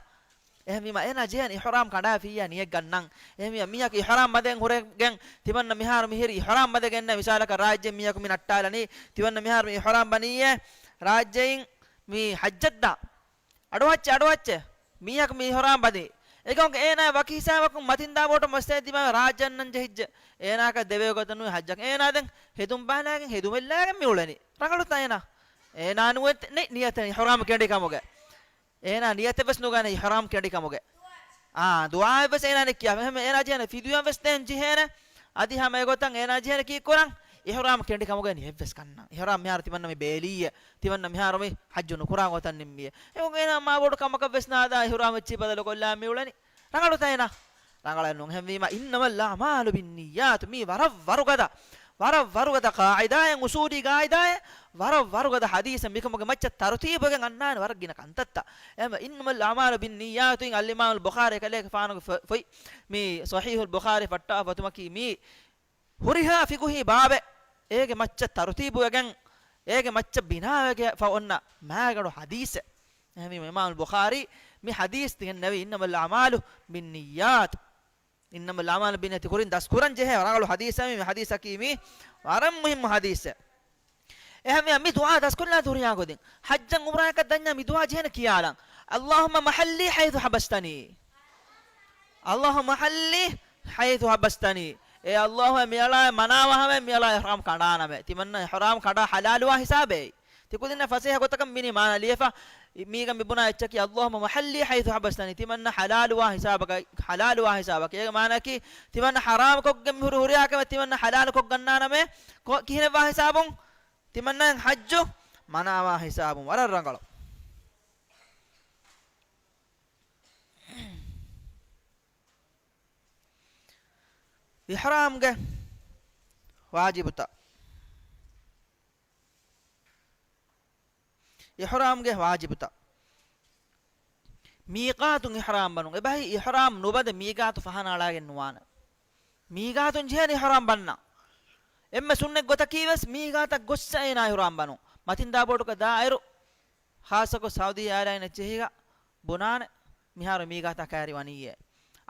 އެހެންވީމަ އޭނާ ޖެހޭނެ އިޙުރާމް ކަނޑާފިއްޔާ ނިޔަތް ގަންނަން. އެހެންވީމަ މީހަކު އިޙުރާމް ބަނދެން ހުރެގެން ތިމަންނަ މިހާރު މިހިރީ އިޙުރާމް ބަނދެގެންނެ. މިސާލަކަށް ރާއްޖެ މީހަކު މި ނައްޓާލަނީ. ތިމަންނަ މިހާރު މި އިޙުރާމް ބަނީއޭ ރާއްޖެއިން މި ޙައްޖަށްދާ. އަޑުއައްޗެ، އަޑުއައްޗެ. މީހަކު މި އިޙުރާމް ބަނދީ. އެކަމަކު އޭނާ ވަކި ހިސާބަކުން މަތިންދާ ބޯޓު މައްސަލަ ދިމާވެ ރާއްޖެ އަންނަން ޖެހިއްޖެ. އޭނާއަކަށް ދެވޭ ގޮތެއް ނުވޭ ޙައްޖަކަށް. އޭނާ ދެން ހެދުން ބާލާގެން ހެދުމެއްލާގެން މި އުޅެނީ. ރަނގަޅުތަ އޭނާ؟ އޭނާ ނުވެ ނި-، ނިޔަތެއް އިޙުރާމް ކެނޑި ކަމުގެ. އޭނާ ނިޔަތެއް ވެސް ނުގަނެ އިޙުރާމް ކެނޑި ކަމުގެ. އާ، ދުޢާއެއް ވެސް އޭނާ ނެތް ކިޔާ. އެހެން އޭނާ ޖެހޭނެ ފިދުޔަ ވެސް ދޭން ޖެހޭނެ. އަދި ހަމަ އެގޮތަށް އޭނާ ޖެހޭނެ ކީއްކުރަން؟ އިޙްރާމް ކެނޑި ކަމުގައި އެއްވެސް ކަންނަން. އިޙްރާމް މިހާރު ތިމަންނަ މި ބޭލީއޭ. ތިމަންނަ މިހާރު މި ޙައްޖު ނުކުރާ ގޮތަށް ނިންމީއޭ. އެ އޭނާ މާ ބޮޑު ކަމަކަށް ވެސް ނާދާ އިޙްރާމް އެއްޗިހި ބަދަލުކޮށްލާ މި އުޅެނީ. ރަނގަޅުތަ އޭނާ؟ ރަނގަޅެއް ނޫން. އެހެންވީމަ، إنما الأعمال بالنيات، މީ ވަރަށް ވަރުގަދަ، ވަރަށް ވަރުގަދަ ޤާޢިދާއެއް، އުޞޫލީ ޤާޢިދާއެއް، ވަރަށް ވަރުގަދަ ޙަދީޘެއް. މިކަމުގެ މައްޗަށް ތަރުތީބުވެގެން އަންނާނެ ވަރަށް ގިނަ ކަންތައްތައް. އެހެންވެ، إنما الأعمال بالنيات އިން އަލްއިމާމުލް ބުޚާރީ ކަލޭގެފާނުގެ ފޮ-، ފޮތް، މީ ޞަޙީޙުލް ބުޚާރީ ފައްޓާ ފޮތުމަކީ މީ ހުރިހާ ފިޤުހީ ބާބެއް އޭގެ މައްޗަށް ތަރުތީބުވެގެން، އޭގެ މައްޗަށް ބިނާވެގެ ފަ އޮންނަ މާގަނޑު ޙަދީޘެއް. އެހެންވީމަ، އިމާމުލް ބުޚާރީ މި ޙަދީޘް ތިގެންނެވީ، إنما الأعمال بالنيات. إنما الأعمال بالنيات ކުރިން ދަސްކުރަން ޖެހޭ ރަނގަޅު ޙަދީޘެއް މި، މި ޙަދީޘަކީ މީ ވަރަށް މުހިއްމު ޙަދީޘެއް. އެހެންވެ، މި ދުޢާ ދަސްކޮށްލާ ހުރިހާ ގޮތެއް. ޙައްޖަށް ޢުމްރާއަކަށް ދަންޏާ މި ދުޢާ ޖެހޭނެ ކިޔާލަން. اللهم محلي حيث حبستني. اللهم محلي حيث حبستني. އޭ ﷲ، މިއަޅާ މަނާވާ ހަމަ މިއަޅާ އިޙްރާމް ކަނޑާނަމޭ. ތިމަންނަ އިޙްރާމް ކަނޑާ ޙަލާލުވާ ހިސާބޭ. ތިކުދިންނަށް ފަސޭހަ ގޮތަކަށް މިނީ މާނަ ލިޔެފަ، މީގަ މި ބުނާ އެއްޗަކީ، اللهم محلي حيث حبستني، ތިމަންނަ ޙަލާލުވާ ހިސާބަކަށް، ޙަލާލުވާ ހިސާބަކަށް. އޭގެ މާނައަކީ، ތިމަންނަ ޙަރާމް ކޮށްގެން މިހުރި ހުރިހާ ކަމެއް ތިމަންނަ ޙަލާލު ކޮށްގަންނާނަމޭ. ކޮ-، ކިހިނެއްވާ ހިސާބުން؟ ތިމަންނައަށް ޙައްޖު މަނާވާ ހިސާބުން. ވަރަށް ރަނގަޅު. އިޙްރާމްގެ ވާޖިބުތައް. އިޙްރާމްގެ ވާޖިބުތައް. މީޤާތުން އިޙްރާމް ބަނުން. އެބަހީ އިޙްރާމް ނުބަނދެ މީޤާތު ފަހަނަ އަޅާގެން ނުވާނެ. މީޤާތުން ޖެހޭނެ އިޙްރާމް ބަންނަން. އެންމެ ސުންނަތް ގޮތަކީ ވެސް މީޤާތަށް ގޮއްސަ އޭނާ އިޙްރާމް ބަނުން. މަތިންދާ ބޯޓުގަ ދާއިރު، ޚާއްޞަކޮށް ސައުދީ އެއާލައިން އެއްޗެހީގަ ބުނާނެ މިހާރު މީޤާތާ ކައިރި ވަނީއޭ.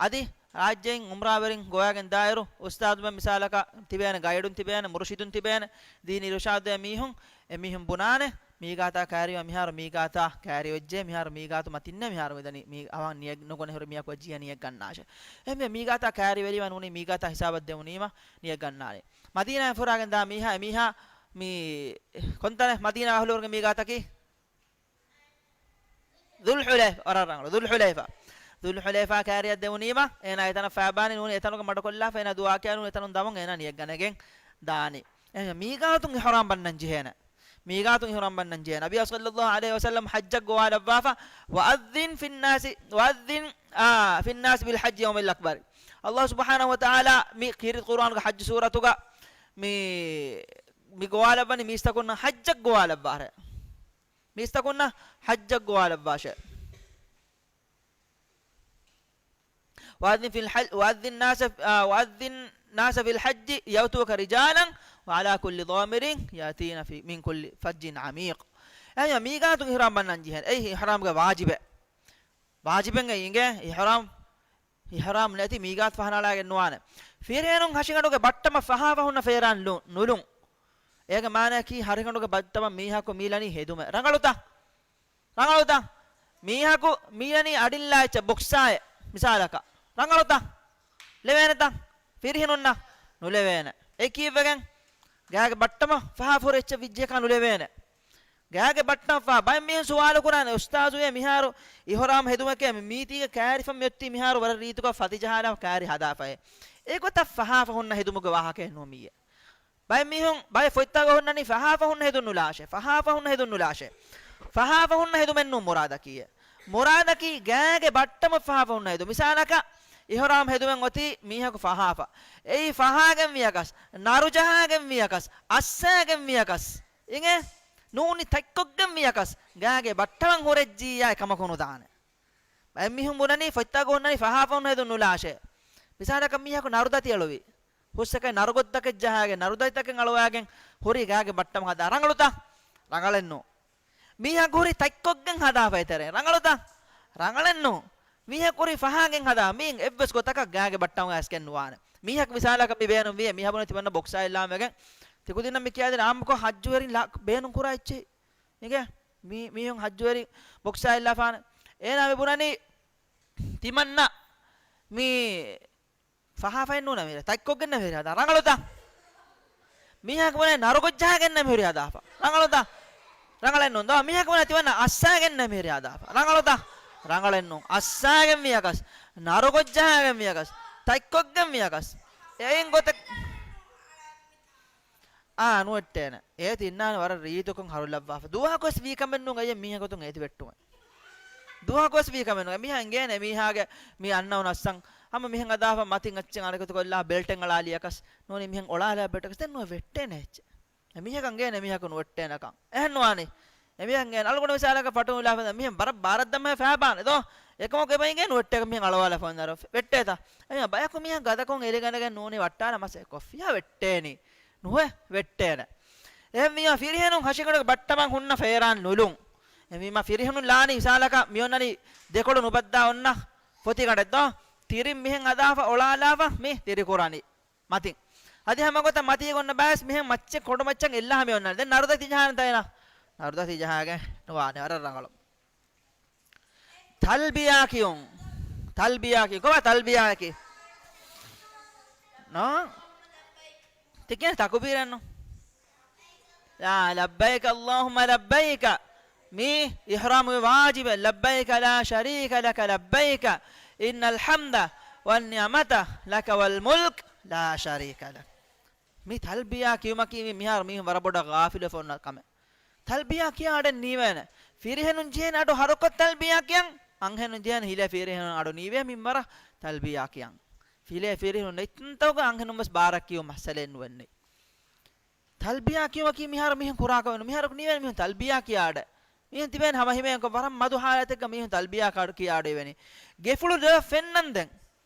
އަދި ރާއްޖެއިން އުމްރާވެރިން ގޮވާގެން ދާއިރު، އުސްތާޛުމެން މިސާލަކަށް ތިބޭނެ، ގައިޑުން ތިބޭނެ، މުރުޝިދުން ތިބޭނެ، ދީނީ އިރުޝާދުވޭ މީހުން، އެމީހުން ބުނާނެ މީޤާތާ ކައިރިވާ، މިހާރު މީޤާތާ ކައިރިވެއްޖެ، މިހާރު މީޤާތު މަތިންނޭ، މިހާރު މިދަނީ މީ އަވަހަށް ނިޔަތް ނުކުނެ ހުރި މީހަކު ޖިޔަ ނިޔަތް ގަންނާށޭ. އެހެންވެ މީޤާތާ ކައިރިވެރިވާ ނޫނީ މީޤާތާ ހިސާބަށް ދެވުނީމަ ނިޔަތް ގަންނާނެ. މަދީނާއިން ފުރާގެން ދާ މީހާ، އެމީހާ މީ ކޮންތަނެއް؟ މަދީނާ އަހުލުވަރުގެ މީޤާތަކީ ޛުލްޙުލައިފާ، ވަރަށް ރަނގަޅު. ޛުލްޙުލައިފާ. ޛުލްޙުލައިފާ ކައިރިއަށް ދެވުނީމަ، އޭނާ އެތަނަށް ފައިބާނީ ނޫނީ އެތަނުގަ މަޑުކޮށްލާފަ، އޭނާ ދުޢާ ކިޔާ ނޫނީ އެތަނުން ދަމުން އޭނާ ނިޔަތް ގަނެގެން ދާނީ. އެހެން މީޤާތުން އިޙްރާމް ބަންނަން ޖެހޭނެ. މީޤާތުން އިޙްރާމް ބަންނަން ޖެހޭނެ. ނަބިއްޔާ ޞައްލައްލާހު ޢަލައިހި ވަސައްލަމް ޙައްޖަށް ގޮވާލައްވާފަ، وأذن في الناس، وأذن، އާ، في الناس بالحج يوم الأكبر. ﷲ ސުބްޙާނަހޫ ވަތަޢާލާ މި ކީރިތި ޤުރުއާނުގެ ޙައްޖު ސޫރަތުގަ މި، މި ގޮވާލައްވަނީ މީސްތަކުންނަށް ޙައްޖަށް ގޮވާލައްވާށޭ. މީސްތަކުންނަށް ޙައްޖަށް ގޮވާލައްވާށޭ. وأذن في الحل-، وأذن الناس، އާ، وأذن الناس في الحج يأتوك رجالا وعلى كل ضامر يأتين في، من كل فج عميق. އެހެން މީޤާތުން އިޙްރާމް ބަންނަން ޖެހޭނެ. އެއީ އިޙްރާމްގެ ވާޖިބެއް. ވާޖިބެއް އެއީ އިނގޭ އިޙްރާމް، އިޙްރާމް ނެތި މީޤާތު ފަހަނަ އަޅާގެން ނުވާނެ. ފިރިހެނުން ހަށިގަނޑުގެ ބައްޓަމަށް ފަހާފަ ހުންނަ ފޭރާން ނު-، ނުލުން. އޭގެ މާނައަކީ ހަށިގަނޑުގެ ބައްޓަމަށް މީހަކު މީލަނީ ހެދުމެއް. ރަނގަޅުތަ؟ ރަނގަޅުތަ؟ މީހަކު މީލަނީ އަޑިންލާ އެއްޗެއް، ބޮކްސާއެއް މިސާލަކަށް. ރަނގަޅުތަ؟ ލެވޭނެތަ؟ ފިރިހެނުންނަށް ނުލެވޭނެ. އެ ކީއްވެގެން؟ ގާގެ ބައްޓަމަށް ފަހާފަ ހުރި އެއްޗެއް ވިއްޖެކާ ނުލެވޭނެ. ގާގެ ބައްޓަމަށް ފަހާ. ބައެއް މީހުން ސުވާލު ކުރާނެ، އުސްތާޒުއޭ މިހާރު އިޙްރާމް ހެދުމެކޭ މި މީތީގެ ކައިރިފަ މިއޮތީ މިހާރު ވަރަށް ރީތިކޮށް ފަތި ޖަހާލާ ކައިރި ހަދާފައޭ. އެގޮތަށް ފަހާފަ ހުންނަ ހެދުމުގެ ވާހަކައެއް ނޫން މިއީ. ބައެއް މީހުން ބައެއް ފޮތްތަކުގަ ހުންނަނީ ފަހާފަ ހުންނަ ހެދުން ނުލާށޭ. ފަހާފަ ހުންނަ ހެދުން ނުލާށޭ. ފަހާފަ ހުންނަ ހެދުމެއް ނޫން މުރާދަކީ. މުރާދަކީ ގާގެ ބައްޓަމަށް ފަހާފަ ހުންނަ ހެދުން. މިސާލަކަށް، އިޙްރާމް ހެދުމެއް އޮތީ މީހަކު ފަހާފަ. އެއީ ފަހާގެން ވިޔަކަސް، ނަރު ޖަހާގެން ވިޔަކަސް، އައްސާގެން ވިޔަކަސް، އިނގޭ؟ ނޫނީ ތަތްކޮށްގެން ވިޔަކަސް، ގާގެ ބައްޓަމަށް ހުރެއްޖިއްޔާ އެކަމަކު ނުދާނެ. ބައެއް މީހުން ބުނަނީ ފޮތްތަކުގަ ހުންނަނީ ފަހާފަ ހުންނަ ހެދުން ނުލާށޭ. މިސާލަކަށް މީހަކު ނަރުދަތި އެޅުވި. ހުސްއެކަނި ނަރުގޮތްތަކެއް ޖަހާގެން، ނަރުދަތިތަކެއް އަޅުވާގެން ހުރީ ގާގެ ބައްޓަމަށް ހަދާ. ރަނގަޅުތަ؟ ރަނގަޅެއް ނޫން. މީހަކު ހުރީ ތަތްކޮށްގެން ހަދާފަ އެތެރޭ. ރަނގަޅުތަ؟ ރަނގަޅެއް ނޫން. މީހަކު ހުރީ ފަހާގެން ހަދާ. މީން އެއްވެސް ގޮތަކަށް ގާގެ ބައްޓަމުގަ އައިސްގެން ނުވާނެ. މީހަކު މިސާލަކަށް މި ބޭނުންވިއޭ، މި ހަބުނު ތިމަންނަ ބޮކްސާ އެއްލާމެގެން. ތިކުދިންނަށް މި ކިޔާދިން އާއްމުކޮށް ހައްޖުވެރިން ބޭނުން ކުރާ އެއްޗެހި. އިނގޭ؟ މީ-، މީހުން ހައްޖުވެރި ބޮކްސާ އެއްލާފާނެ. އޭނާ މި ބުނަނީ ތިމަންނަ މީ ފަހާފައެއް ނޫނަ މިރޭ. ތަތްކޮށްގެންނަ މިރޭ ހަދާ. ރަނގަޅުތަ؟ މީހަކު ބުނޭ ނަރުގޮއްޖަހާގެންނަ މިހުރި ހަދާފަ. ރަނގަޅުތަ؟ ރަނގަޅެއް ނޫން. ދޯ މީހަކު ބުނޭ ތިމަންނަ އައްސާގެންނަ މިހުރި ހަދާފަ. ރަނގަޅުތަ؟ ރަނގަޅެއް ނޫން. އައްސާގެން ވިޔަކަސް، ނަރުގޮއްޖަހާގެން ވިޔަކަސް، ތަތްކޮށްގެން ވިޔަކަސް. އެއިން ގޮތެއް. އާ، ނުވެއްޓޭނެ. އޭތި އިންނާނެ ވަރަށް ރީތިކޮށް ހަރުލައްވާފަ. ދުވަހަކުވެސް ވީ ކަމެއް ނޫން އައްޔަ މީހަކުތުން އޭތި ވެއްޓުމެއް. ދުވަހަކުވެސް ވީ ކަމެއް ނޫން. އެމީހާ އެނގޭނެ އެމީހާގެ މި އަންނައުނު އައްސަން. ހަމަ މިހެން އަދާފަ މަތިން އައްޗެއް އަނެކަތުކޮށްލާ ބެލްޓެއް އަޅާލިޔަކަސް ނޫނީ މިހެން އޮޅާލާ ބެލްޓަކަސް ދެން ނުވެ ވެއްޓޭނެ އެއްޗެއް. އެމީހަކަށް އެނގޭނެ އެމީހަކު ނުވެއްޓޭނެކަން. އެހެން ނުވާނީ. އެމީހަކަށް އަޅުގަނޑު މިސާލަކަށް ފަޓުނުލާފަ މިހެން ބަރަށް ބާރަށް ދަމާ ފައިބާނެ ދޯ. އެކަމަކު އެބަ އެނގޭ ނުވެއްޓޭކަށް މިހެން އަޅުވާލާފަ ވަންދާރަ ވެއްޓޭތަ. އެމީހާ ބަޔަކު މީހާ ގަދަކޮށް އެރިގަނެގެން ނޫނީ ވައްޓާލާ މަސައްކަތް ކޮށްފިޔާ ވެއްޓޭނީ. ނުވެ ވެއްޓޭނެ. އެހެންވީމާ ފިރިހެނުން ހަށިގަނޑުގެ ބައްޓަމަން ހުންނަ ފޭރާން ނުލުން. އެހެންވީމާ ފިރިހެނުން ލާނީ މިސާލަކަށް މިއޮންނަނީ ދެކޮޅު ނުބައްދާ އޮންނަ ފޮތިގަނޑެއް ދޯ. ތިރިން މިހެން އަދާފަ އޮޅާލާފަ މި ތިރިކުރަނީ. މަތިން. އަދި ހަމަ ގޮތަށް މަތީގަ އޮންނަ ބައެއް މިހެން މައްޗެއް ކޮނޑު މައްޗަށް އެއްލާ ހަމަ އޮންނާނެ. ދެން ނަރުދަތި ޖަހާނެތަ އޭނާ؟ ނަރުދަތި ޖަހާގެން ނުވާނެ. ވަރަށް ރަނގަޅު. ތަލްބިޔާ ކިޔުން. ތަލްބިޔާ ކިޔުން. ކޮބާ ތަލްބިޔާއަކީ؟ ނޯ؟ ތިކެން ތަކުބީރެއްނު. ލާ، ލައްބައިކަ އައްލާހުއްމަ ލައްބައިކަ. މީ އިޙްރާމުގެ ވާޖިބެއް. ލައްބައިކަ ލާ ޝަރީކަ ލަކަ ލައްބައިކަ. އިންނަލް ޙަމްދަ ވައްނިޢުމަތަ ލަކަ ވަލް މުލްކް ލާ ޝަރީކަ ލަކް. މި ތަލްބިޔާ ކިޔުމަކީ މި މިހާރު މީހުން ވަރަށް ބޮޑަށް ޣާފިލުވެފަ އޮންނަ ކަމެއް. ތަލްބިޔާ ކިޔާ އަޑެއް ނީވޭނެ. ފިރިހެނުން ޖެހޭނެ އަޑު ހަރުކޮށް ތަލްބިޔާ ކިޔަން. އަންހެނުން ޖެހޭނެ ހިލޭ ފިރިހެނުން އަޑު ނީވޭ މިންވަރަށް ތަލްބިޔާ ކިޔަން. ފިލޭ ފިރިހެނުން ނެތްތަންތަކުގަ އަންހެނުން ވެސް ބާރަށް ކިޔުން މައްސަލައެއް ނުވެންނެ. ތަލްބިޔާ ކިޔުމަކީ މިހާރު މީހުން ކުރާކަމެއް ނޫން. މިހާރަކު ނީވޭނެ މީހުން ތަލްބިޔާ ކިޔާ އަޑެއް. މީހުން ތިބޭނެ ހަމަ ހިމޭންކޮށް ވަރަށް މަދު ހާލަތެއްގަ މީހުން ތަލްބިޔާ ކާ-، ކިޔާ އަޑު އިވެނީ. ގެފުޅު ލޮލަށް ފެންނަންދެން.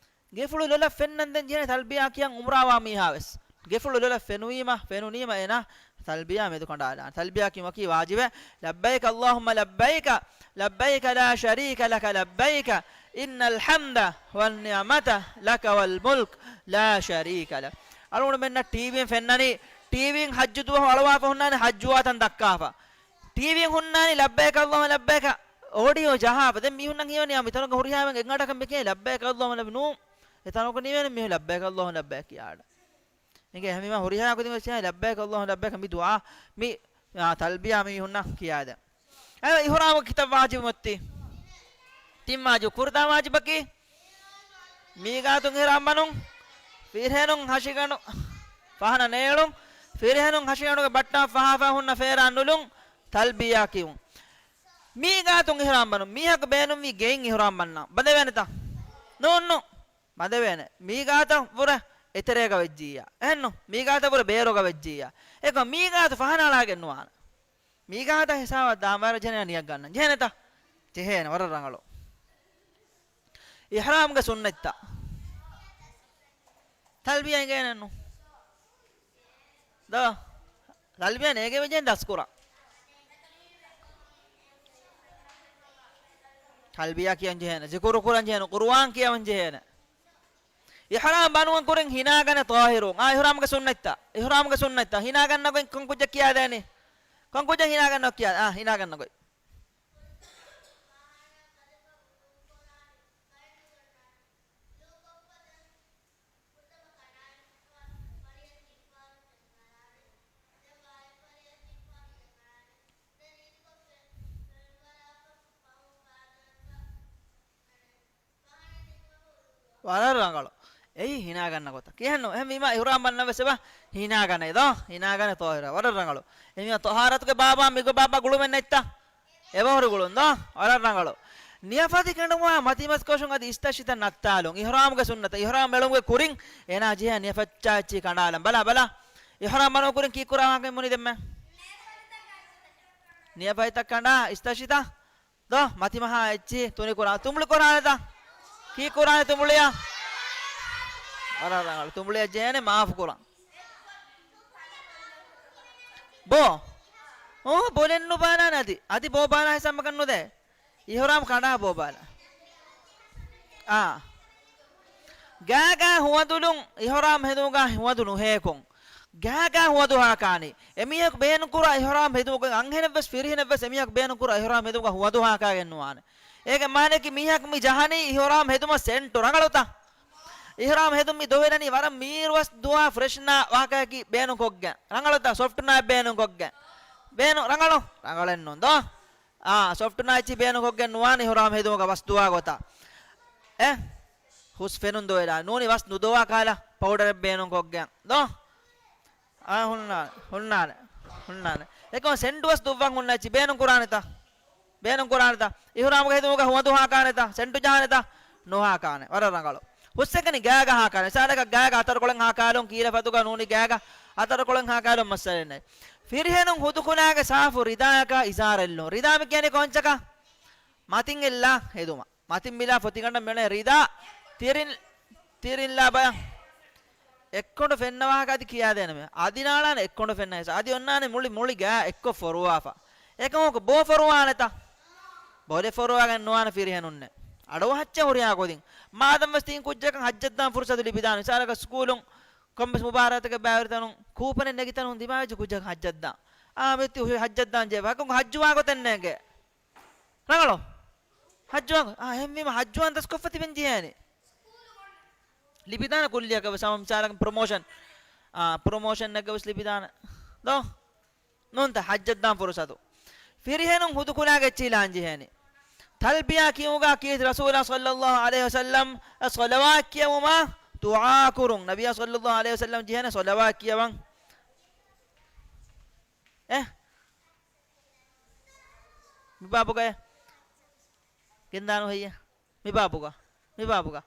ގެފުޅު ލޮލަށް ފެންނަންދެން ޖެހޭ ތަލްބިޔާ ކިޔަން އުމްރާވާ މީހާވެސް. ގެފުޅު ލޮލަށް ފެނުވީމަ، ފެނުނީމަ އޭނާ ތަލްބިޔާ މެދު ކަނޑާލާނެ. ތަލްބިޔާ ކިޔުމަކީ ވާޖިބެއް. لبيك اللهم لبيك، لبيك لا شريك لك لبيك، إن الحمد والنعمة لك والملك لا شريك لك. އަޅުގަނޑުމެންނަށް ޓީވީން ފެންނަނީ، ޓީވީން ޙައްޖު ދުވަހު އަޅުވާފަ ހުންނާނެ، ޙައްޖުވާތަން ދައްކާފަ. ޓީވީން ހުންނާނީ لبيك اللهم لبيك އޯޑިއޯ ޖަހާފަ. ދެން މީހުންނަށް ހީވަނީ އާ މިތަނުގަ ހުރިހާ އެއް އަޑަކަށް މި ކިޔަނީ لبيك اللهم لبيك ނޫން. އެތަނަކު ނީވޭނެ މީހުން لبيك اللهم لبيك ކިޔާ އަޑަށް. އިނގޭ އެހެންވީމަ ހުރިހާ ކުދިން ވެސް ކިޔަނީ لبيك اللهم لبيك މި ދުޢާ މި، އާ، ތަލްބިޔާ މީހުންނަށް ކިޔާދޭން. އަދި އިޙްރާމުގެ ކިތައް ވާޖިބު މައްތީ؟ ތިން ވާޖިބު. ކުރިތަ ވާޖިބަކީ؟ މީގާތުން އިޙްރާމް ބަނުން، ފިރިހެނުން ހަށިގަނޑު ފަހަނަ ނޭޅުން، ފިރިހެނުން ހަށިގަނޑުގެ ބައްޓަމަށް ފަހާފަ ހުންނަ ފޭރާން ނުލުން، ތަލްބިޔާ ކިޔުން. މީގާތުން އިޙްރާމް ބަނުން. މީހަކު ބޭނުންވީ ގެއިން އިޙްރާމް ބަންނަން. ބަނދެވޭނެތަ؟ ނޫން ނޫން. ބަނދެވޭނެ. މީގާތަށް ވުރެ އެތެރޭގަ ވެއްޖިއްޔާ. އެހެންނު؟ މީގާތަށް ވުރެ ބޭރުގަ ވެއްޖިއްޔާ. އެކަމަ މީގާތު ފަހަނަ އަޅާގެން ނުވާނެ. މީގާތަށް ހިސާބަށް ދާން ވަރަށް ޖެހޭނެ ނިޔަތް ގަންނަން. ޖެހޭނެތަ؟ ޖެހޭނެ. ވަރަށް ރަނގަޅު. އިޙްރާމްގެ ސުންނަތްތައް. ތަލްބިޔާ އިނގޭނެއްނު. ދޯ. ތަލްބިޔާ ނޭގެ ވެޖެން ދަސްކުރާ. ތަލްބިޔާ ކިޔަން ޖެހޭނެ. ޒިކުރު ކުރަން ޖެހޭނެ. ޤުރުއާން ކިޔަވަން ޖެހޭނެ. އިޙްރާމް ބަނުވަން ކުރިން ހިނާގަނެ ޠާހިރުން. އާ، އިޙްރާމްގެ ސުންނަތްތައް. އިޙްރާމްގެ ސުންނަތްތައް. ހިނާގަންނަ ގޮތް ކޮން ކުއްޖެއް ކިޔާދޭނީ؟ ކޮން ކުއްޖެއް ހިނާގަންނަ ކިޔާ؟ އާ، ހިނާގަންނަ ގޮތް. ވަރަށް ރަނގަޅު. އެއީ ހިނާގަންނަ ގޮތަށް. ކިހެންނު؟ އެހެންވީމާ އިޙްރާމް ބަންނަން ވެސް އެބަ ހިނާގަނެ ދޯ؟ ހިނާގަނެ ޠާހިރާ. ވަރަށް ރަނގަޅު. އެހެންވީމާ ޠަހާރަތުގެ ބާބާ މިގޮ ބާބާ ގުޅުމެއް ނެތްތަ؟ އެބަހުރި ގުޅުން ދޯ؟ ވަރަށް ރަނގަޅު. ނިޔަފަތި ކެނޑުމާ މަތިމަސްކޮށުން އަދި އިސްތަށިތައް ނައްތާލުން. އިޙްރާމްގެ ސުންނަތަށް. އިޙްރާމް އެޅުމުގެ ކުރިން އޭނާ ޖެހޭ ނިޔަފަތްޗާ އެއްޗިހި ކަނޑާލަން. ބަލާ، ބަލާ. އިޙްރާމް ބަނުން ކުރިން ކީއްކުރާ ވާހަކަ މުނި ދެންމެ؟ ނިޔަފަތްތައް ކަނޑާ، އިސްތަށިތައް ދޯ؟ މަތިމަހާ އެއްޗިހި ތުނިކުރާ. ތުނބުޅި ކުރާނެތަ؟ ކީއްކުރާނެ ތުނބުޅިއަށް؟ ވަރަށް ރަނގަޅު. ތުނބުޅިއަށް ޖެހޭނެ މާފުކުރަން. ބޯ. އޯ، ބޮލެއް ނުބާލާނެ އަދި. އަދި ބޯ ބާލާ ހިސާބަކަށް ނުދޭ. އިޙްރާމް ކަނޑާ ބޯ ބާލާ. އާ. ގާގާ ހުވަދުލުން އިޙްރާމް ހެދުމުގަ ހުވަދު ނުހޭކުން. ގާގާ ހުވަދު ހާކާނީ. އެމީހަކު ބޭނުންކުރާ އިޙްރާމް ހެދުމުގަ އަންހެނެއްވެސް ފިރިހެނެއްވެސް އެމީހަކު ބޭނުންކުރާ އިޙްރާމް ހެދުމުގަ ހުވަދު ހާކާގެން ނުވާނެ. އޭގެ މާނައަކީ މީހަކު މި ޖަހަނީ އިޙްރާމް ހެދުމަށް ސެންޓު ރަނގަޅުތަ؟ އިޙްރާމް ހެދުން މި ދޮވެލަނީ ވަރަށް މީރުވަސް ދުވާ ފްރެޝްނާ ވާކައަކީ ބޭނުންކޮށްގެން. ރަނގަޅުތަ؟ ސޮފްޓްނާއެއް ބޭނުންކޮށްގެން. ބޭނު ރަނގަޅު؟ ރަނގަޅެއްނު ދޯ؟ އާ، ސޮފްޓްނާ އެއްޗި ބޭނުންކޮށްގެން ނުވާނެ އިޙްރާމް ހެދުމުގަ ވަސް ދުވާ ގޮތަށް. އެ؟ ހުސް ފެނުން ދޮވެލާ. ނޫނީ ވަސް ނުދޮވާ ކަހަލަ ޕައުޑަރެއް ބޭނުން ކޮށްގެން ދޯ؟ އާ، ހުންނާނެ، ހުންނާނެ، ހުންނާނެ. އެކަމަ ސެންޓުވެސް ދުއްވަން ހުންނައްޗި ބޭނުން ކުރާނެތަ؟ ބޭނުން ކުރާނެތަ؟ އިހުރާމުގެ ހެދުމުގަ ހުވަދު ހާކާނެތަ؟ ސެންޓު ޖަހާނެތަ؟ ނުހާކާނެ. ވަރަށް ރަނގަޅު. ހުސްއެކަނި ގާގަ ހާކާނެ. މިސާލަކަށް ގާގަ އަތަރުކޮޅެއް ހާކާލުން، ކީރަ ފަތުގަ ނޫނީ ގާގަ އަތަރުކޮޅެއް ހާކާލުން މައްސަލައެއް ނެތް. ފިރިހެނުން ހުދުކުލާގެ ސާފު ރިދާއަކާ އިޒާރެއްލުން. ރިދާ މި ކިޔަނީ ކޮންޗަކަށް؟ މަތިން އެއްލާ ހެދުމަށް. މަތިން މިލާ ފޮތިގަނޑަށް މިއުޅޭ ރިދާ ތިރިން، ތިރިންލާ ބަޔަށް. އެއްކޮނޑު ފެންނަ ވާހަކަ އަދި ކިޔާދޭނަމޭ. އަދި ނާޅާނެ އެއްކޮނޑު ފެންނަ ހިސާ. އަދި އޮންނާނެ މުޅި، މުޅި ގާ އެއްކޮށް ފޮރުވާފަ. އެކަމަކު ބޯ ފޮރުވާނެތަ؟ ބޮލެ ފޮރުވާގެން ނުވާނެ ފިރިހެނުންނެއް. އަޑުއަހައްޗެއް ހުރިހާ ގޮތިން. މާދަމްވެސް ތިން ކުއްޖަކަށް ހައްޖަށްދާން ފުރުސަތު ލިބިދާނެ. މިސާލަކަށް ސްކޫލުން ކޮންމެސް މުބާރާތަކެއް ބައިވެރިތަނުން ކޫޕަނެއް ނެގިތަނުން ދިމާވެއްޖެ ކުއްޖަކަށް ހައްޖަށްދާން. އާ، މިއޮތީ ހައްޖަށްދާން ޖެހިފަ. އެކަމަކު ހައްޖުވާ ގޮތެއް ނޭނގެ. ރަނގަޅު. ހައްޖުވާ ގޮ-، އާ، އެހެންވީމަ ހައްޖުވާން ދަސްކޮށްފަ ތިބެން ޖެހޭނެ. ލިބިދާނެ ކުއްލިއަކަށް ވެސް ހަމަ މިސާލަކަށް ޕްރޮމޯޝަން. އާ، ޕްރޮމޯޝަންއެއްގަ ވެސް ލިބިދާނެ. ދޯ؟ ނޫންތަ ހައްޖަށްދާން ފުރުސަތު. ފިރިހެނުން ހުދުކުލާގެ އެއްޗިހި ލާން ޖެހޭނެ. ތަލްބިޔާ ކިޔުމުގަ ކީރިތި ރަސޫލާ ޞައްލައްލާހު ޢަލައިހި ވަސައްލަމް އަށް ޞަލަވާތް ކިޔެވުމަށް ދުޢާ ކުރުން. ނަބިއްޔާ ޞައްލައްލާހު ޢަލައިހި ވަސައްލަމް ޖެހޭނެ ޞަލަވާތް ކިޔަވަން. އެ؟ މި ބާބުގައޭ. ގެންދާނު ހެއްޔޭ؟ މި ބާބުގަ. މި ބާބުގަ.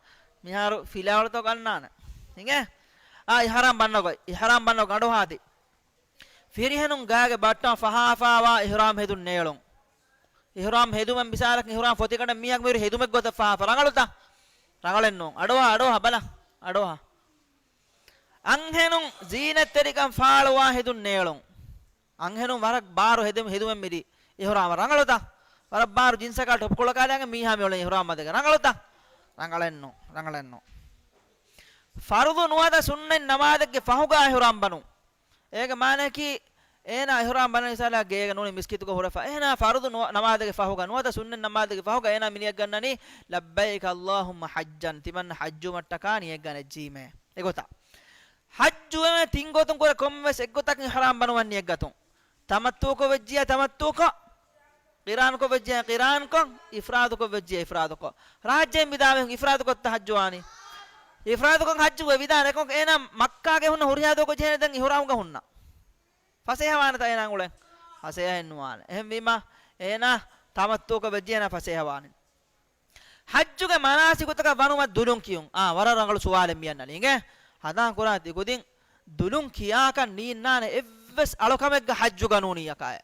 މިހާރު ފިލާވަޅުތައް ގަންނާނެ. އިނގޭ؟ އާ، އިޙްރާމް ބަންނަ ގޮތް. އިޙްރާމް ބަންނަ ގޮތް އަޑުއަހާތި. ފިރިހެނުން ގާގެ ބައްޓަމަށް ފަހާފާވާ އިޙްރާމް ހެދުން ނޭޅުން. އިޙްރާމް ހެދުމަށް މިސާލަކަށް އިޙްރާމް ފޮތިގަނޑަށް މީހަކު މިހިރީ ހެދުމެއް ގޮތަށް ފަހާފަ. ރަނގަޅުތަ؟ ރަނގަޅެއް ނޫން. އަޑުއަހާ، އަޑުއަހާ، ބަލަ. އަޑުއަހާ. އަންހެނުން ޒީނަތްތެރިކަން ފާޅުވާ ހެދުން ނޭޅުން. އަންހެނުން ވަރަށް ބާރު ހެދުމެއް، ހެދުމެއް މިރީ އިޙްރާމަށް. ރަނގަޅުތަ؟ ވަރަށް ބާރު ޖިންސަކާ ޓޮޕް ކޮޅަކާ ލާގެން މީހާ މިއުޅެނީ އިޙްރާމް މަދެގަ. ރަނގަޅުތަ؟ ރަނގަޅެއްނު، ރަނގަޅެއްނު. ފަރުޟު ނުވަތަ ސުންނަތް ނަމާދެއްގެ ފަހުގަ އިޙްރާމް ބަނުން. އޭގެ މާނައަކީ، އޭނާ އިޙްރާމް ބަނަން މިސާލަށް ގޭގަ ނޫނީ މިސްކިތުގަ ހުރެފަ. އޭނާ ފަރުޟު ނު-، ނަމާދެއްގެ ފަހުގަ، ނުވަތަ ސުންނަތް ނަމާދެއްގެ ފަހުގަ އޭނާ މި ނިޔަތް ގަންނަނީ، "ލައްބައިކަ އައްލާހުއްމަ ޙައްޖަން"، ތިމަންނަ ޙައްޖުވުމަށްޓަކާ ނިޔަތް ގަނެއްޖީމޭ. އެގޮތަށް. ޙައްޖުވުމެއް ތިން ގޮތުން ކުރެ ކޮންމެސް އެއްގޮތަކަށް އިޙްރާމް ބަނުމަށް ނިޔަތް ގަތުން. ތަމައްތުކޮށް ވެއްޖިޔާ ތަމައްތުކޮށް، ޤިރާންކޮށް ވެއްޖިޔާ ޤިރާންކޮށް، އިފްރާދުކޮށް ވެއްޖިޔާ އިފްރާދުކޮށް. ރާއްޖޭން ވިދާޅުވި އިފްރާދުކޮށްތަ ޙައްޖު ވާނީ؟ އިފްރާދުކޮށް ޙައްޖު ވެ ވިދާޅުވި. އެކަމަކު އޭނާ މައްކާގެ ހުންނަ ހުރިހާ ދުވަހަކު ޖެހޭނެ ދެން އިޙްރާމްގަ ހުންނަ. ފަސޭހަވާނެތަ އޭނާ އުޅެން؟ ފަސޭހައެއް ނުވާނެ. އެހެންވީމަ އޭނާ ތަމައްތުކޮށް ވެއްޖި އޭނާ ފަސޭހަވާނެ. ޙައްޖުގެ މަނާސިކުތަކަށް ވަނުމަށް ދުލުން ކިޔުން. އާ، ވަރަށް ރަނގަޅު ސުވާލެއް މިއަންނަނީ. އިނގޭ؟ ހަނދާން ކުރާތި ކުދިން ދުލުން ކިޔާކަށް ނީންނާނެ އެއްވެސް އަޅުކަމެއްގަ ޙައްޖުގަ ނޫނީއަކާއެ.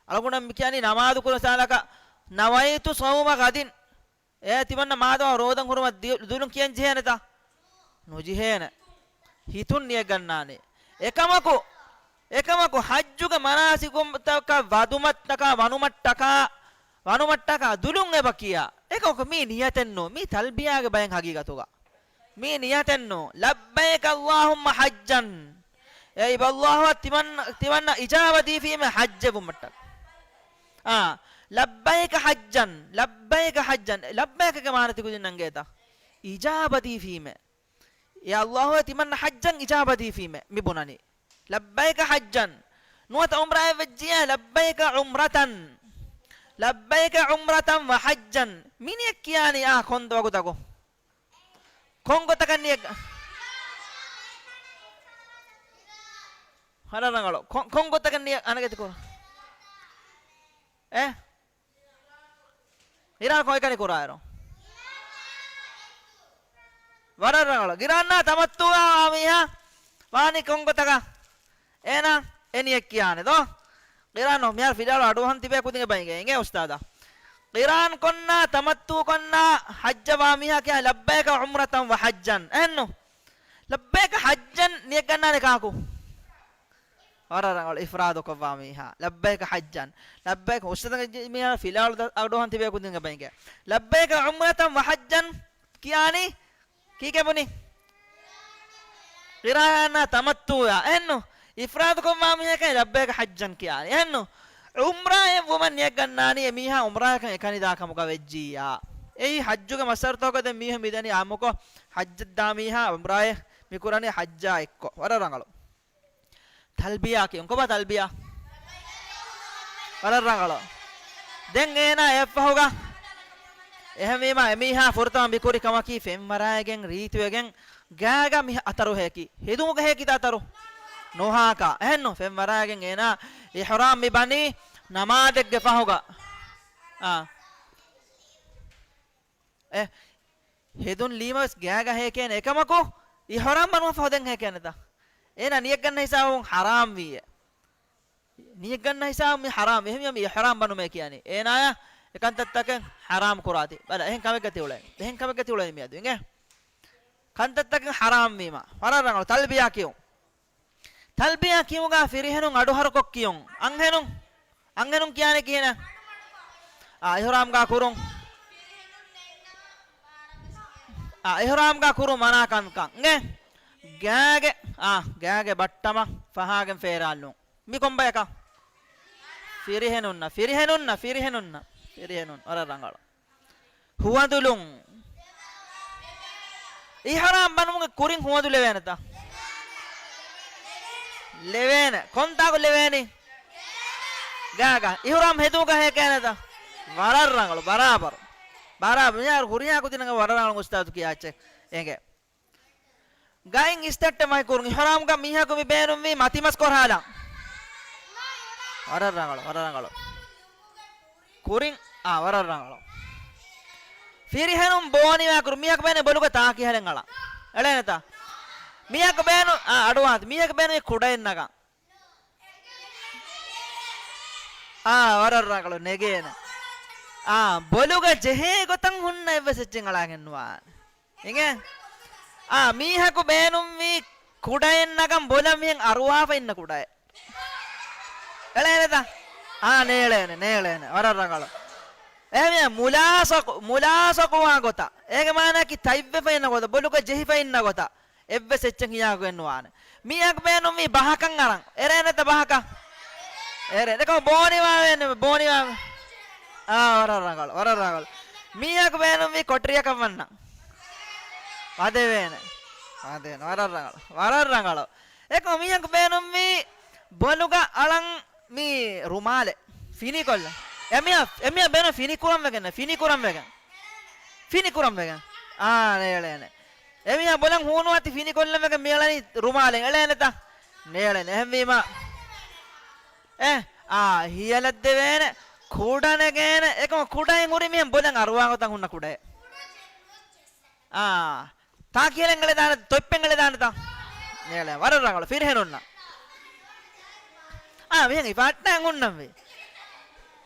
އަޅުގަނޑަށް މި ކިޔަނީ ނަމާދު ކުރު ސާލަކަށް، "ނަވައިތު ޞައުމަ ޣަދިން." އޭ ތިމަންނަ މާދަމާ ރޯދަން ހުރުމަށް ދި-، ދުލުން ކިޔަން ޖެހޭނެތަ؟ ނުޖެހޭނެ. ހިތުން ނިޔަތް ގަންނާނެ. އެކަމަކު، އެކަމަކު ޙައްޖުގެ މަނާސިކުތަކަށް ވަދުމަށްޓަކާ، ވަނުމަށްޓަކާ، ވަނުމަށްޓަކާ ދުލުން އެބަ ކިޔާ. އެކަމަކު މީ ނިޔަތެއްނު، މީ ތަލްބިޔާގެ ބައެއް ހަގީގަތުގަ. މީ ނިޔަތެއްނު. "ލައްބައިކަ އައްލާހުއްމަ ޙައްޖަން." އޭ އިބަ އައްލާހު ތިމަން-، ތިމަންނަ އިޖާބަ ދީފީމެ ޙައްޖެއް ވުމަށްޓަކާ. އާ، "ލައްބައިކަ ޙައްޖަން، ލައްބައިކަ ޙައްޖަން." ލައްބައިކަގެ މާނަ ތިކުދިން ނަންގޭތަ؟ އިޖާބަ ދީފީމެ. އޭ އައްލާހު ތިމަންނަ ޙައްޖަން އިޖާބަ ދީފީމެ. މި ބުނަނީ. "ލައްބައިކަ ޙައްޖަން." ނުވަތަ ޢުމްރާއެއް ވެއްޖިޔާ، "ލައްބައިކަ ޢުމްރަތަން." "ލައްބައިކަ ޢުމްރަތަން ވަ ޙައްޖަން." މި ނިޔަތް ކިޔާނީ އާ ކޮން ވަގުތަކު؟ ކޮން ގޮތަކަށް ނިޔަތް؟ ހަރަ ރަނގަޅު. ކޮން، ކޮން ގޮތަކަށް ނިޔަތް އަނެގެތި ކުރު؟ އެ؟ ގިރާން ކޮން އެކަނި ކުރާއިރު؟ ވަރަށް ރަނގަޅު. ގިރާންނާ ތަމައްތުވާ މީހާ ވާނީ ކޮން ގޮތަކަށް؟ އޭނާ އެ ނިޔަތް ކިޔާނެ ދޯ؟ ގިރާން ނޯ، މިހާރު ފިލާވަޅު އަޑުއަހަން ތިބޭ ކުދިން އެބަ އިނގޭ. އިނގޭ އުސްތާދާ. ގިރާން ކޮންނާ ތަމައްތު ކޮންނާ ޙައްޖަވާ މީހާ ކިޔާ ލައްބައިކަ ޢުމްރަތަން ވަ ޙައްޖަން. އެހެންނު؟ ލައްބައިކަ ޙައްޖަން ނިޔަތް ގަންނާނެ ކާކު؟ ވަރަށް ރަނގަޅު އިފްރާދު ކޮށްވާ މީހާ. ލައްބައިކަ ޙައްޖަން. ލައްބައިކަ އުސްތާދު މީހާ ފިލާވަޅު އަޑުއަހަން ތިބޭ ކުދިން އެބަ އިނގޭ. ލައްބައިކަ ޢުމްރަތަން ވަ ޙައްޖަން ކިޔާނީ؟ ކީކޭ ބުނީ؟ ގިރާންނާ ތަމައްތުއާ. އެހެންނު؟ އިފްރާދު ކޮށްވާ މީހަކަށް ލައްބައިކަ ޙައްޖަން ކިޔާނީ. އެހެންނު؟ ޢުމްރާއެއް ވުމަށް ނިޔަތް ގަންނާނީ އެ މީހާ ޢުމްރާއަކަށް އެކަނިދާ ކަމުގަ ވެއްޖިއްޔާ. އެއީ ޙައްޖުގެ މައްސަރުތަކަށް ދެން މީހުން މިދަނީ ޢާއްމުކޮށް ޙައްޖަށް ދާ މީހާ ޢުމްރާއެއް މި ކުރަނީ ޙައްޖާ އެއްކޮށް. ވަރަށް ރަނގަޅު. ތަލްބިޔާ ކިޔުން. ކޮބާ ތަލްބިޔާ؟ ވަރަށް ރަނގަޅު. ދެން އޭނާ އެއަށްފަހުގަ، އެހެންވީމާ، އެމީހާ ފުރަތަމަ މިކުރި ކަމަކީ ފެންވަރާއެގެން ރީތިވެގެން ގާގަ މި އަތަރު ހޭކި. ހެދުމުގަ ހޭކިތަ އަތަރު؟ ނުހާކާ. އެހެންނު ފެންވަރާއެގެން އޭނާ އިޙްރާމް މި ބަނީ ނަމާދެއްގެ ފަހުގަ. އާ. އެ، ހެދުން ލީމަވެސް ގާގަ ހޭކޭނެ އެކަމަކު، އިޙްރާމް ބަނުމަށްފަހު ދެން ހޭކޭނެތަ؟ އޭނާ ނިޔަތްގަންނަ ހިސާބުން ޙަރާމް ވީއޭ. ނިޔަތްގަންނަ ހިސާބުން މި ޙަރާމް. އެހެންވީމަ މި އިޙްރާމް ބަނުމޭ ކިޔަނީ. އޭނާޔަށް އެކަންތައްތަކެއް ޙަރާމް ކުރާތީ. ބަލަ، އެހެން ކަމެއްގަ ތިއުޅެނީ. އެހެން ކަމެއްގަ ތިއުޅެނީ މިއަދު އިނގޭ. ކަންތައްތަކެއް ޙަރާމް ވީމަ. ވަރަށް ރަނގަޅު. ތަލްބިޔާ ކިޔުން. ތަލްބިޔާ ކިޔުމުގަ ފިރިހެނުން އަޑުހަރުކޮށް ކިޔުން. އަންހެނުން. އަންހެނުން ކިޔާނެ ކިހިނެއް؟ އާ، އިޙްރާމްގަ ކުރުން. އާ، އިޙްރާމްގަ ކުރުން މަނާ ކަންކަން. އިނގޭ؟ ގާގެ، އާ، ގާގެ ބައްޓަމަށް ފަހާގެން ފޭރާއްލުން. މި ކޮންބަޔަކަށް؟ ފިރިހެނުންނަށް، ފިރިހެނުންނަށް، ފިރިހެނުންނަށް، ފިރިހެނުން. ވަރަށް ރަނގަޅު. ހުވަދުލުން. އިޙްރާމް ބަނުމުގެ ކުރިން ހުވަދު ލެވޭނެތަ؟ ލެވޭނެ. ކޮންތާކު ލެވޭނީ؟ ގާގަ. އިޙްރާމް ހެދުމުގަ ހޭކޭނެތަ؟ ވަރަށް ރަނގަޅު. ބަރާބަރު. ބަރާބަރު. މިހާރު ހުރިހާ ކުދިންނަށް ވަރަށް ރަނގަޅު އުސްތާޛު ކިޔާ އެއްޗެއް. އެނގޭ. ގައިން އިސްތައްޓެއް މައި ކުރުން. އިޙްރާމްގަ މީހަކު މި ބޭނުންވީ މަތިމަސް ކޮށާލަން. ވަރަށް ރަނގަޅު، ވަރަށް ރަނގަޅު. ކުރިން، އާ، ވަރަށް ރަނގަޅު. ފިރިހެނުން ބޯނިވާ ކުރުން. މީހަކު ބޭނުން ބޮލުގަ ތާކިހަލެއް އަޅަން. އެޅޭނެތަ؟ މީހަކު ބޭނުން، އާ، އަޑުއަހާތި. މީހަކު ބޭނުން ކުޑައެއް ނަގަން. އާ، ވަރަށް ރަނގަޅު ނެގޭނެ. އާ، ބޮލުގަ ޖެހޭ ގޮތަށް ހުންނަ އެއްވެސް އެއްޗެއް އަޅާގެން ނުވާނެ. އިނގޭ؟ އާ، މީހަކު ބޭނުންވީ ކުޑައެއް ނަގަން ބޮލަށް މިހެން އަރުވާފަ އިންނަ ކުޑައެއް. އެޅޭނެތަ؟ އާ، ނޭޅޭނެ، ނޭޅޭނެ. ވަރަށް ރަނގަޅު. އެހެންވެ މުލާސަކު، މުލާސަކުވާ ގޮތަށް. އޭގެ މާނައަކީ ތަތްވެފަ އިންނަ ގޮތަށް، ބޮލުގަ ޖެހިފަ އިންނަ ގޮތަށް. އެއްވެސް އެއްޗެއް ހިޔާކު އެއްނުވާނެ. މީހަކު ބޭނުންވީ ބަހަކަށް އަރަން. އެރޭނެތަ ބަހަކަށް؟ އެރޭ. ދެކޮ ބޯނިވާވޭނެ، ބޯނިވާ. އާ، ވަރަށް ރަނގަޅު، ވަރަށް ރަނގަޅު. މީހަކު ބޭނުންވީ ކޮޓަރިއަކަށް ވަންނަން. ވަދެވޭނެ. ވަދެވޭނެ. ވަރަށް ރަނގަޅު، ވަރަށް ރަނގަޅު. އެކޮ މީހަކު ބޭނުންވީ ބޮލުގަ އަޅަން މި ރުމާލެއް ފިނިކޮށްލަ. އެމިޔާ، އެމިޔާ ބޭނުން ފިނިކުރަން ވެގެން، ފިނިކުރަން ވެގެން. ފިނިކުރަން ވެގެން. އާ، ނޭޅޭނެ. އެމިޔާ ބޮލަން ހޫނު އަތި ފިނިކޮށްލަން ވެގެން މިއަޅަނީ ރުމާލެއް. އެޅޭނެތަ؟ ނޭޅޭނެ. އެހެންވީމަ، އެ، އާ، ހިޔަލަށް ދެވޭނެ، ކުޑަ ނެގޭނެ، އެކަމަ ކުޑައިން ހުރި މިހެން ބޮލަން އަރުވާގޮތަށް ހުންނަ ކުޑައެއް. އާ، ތާކިހަލެން އެޅެދާނެ، ތޮއްޕެން އެޅެދާނެތަ؟ ނޭޅޭ، ވަރަށް ރަނގަޅު، ފިރިހެނުންނަށް. އާ، މިހެން ހިފަހައްޓާ ހުންނަންވީ.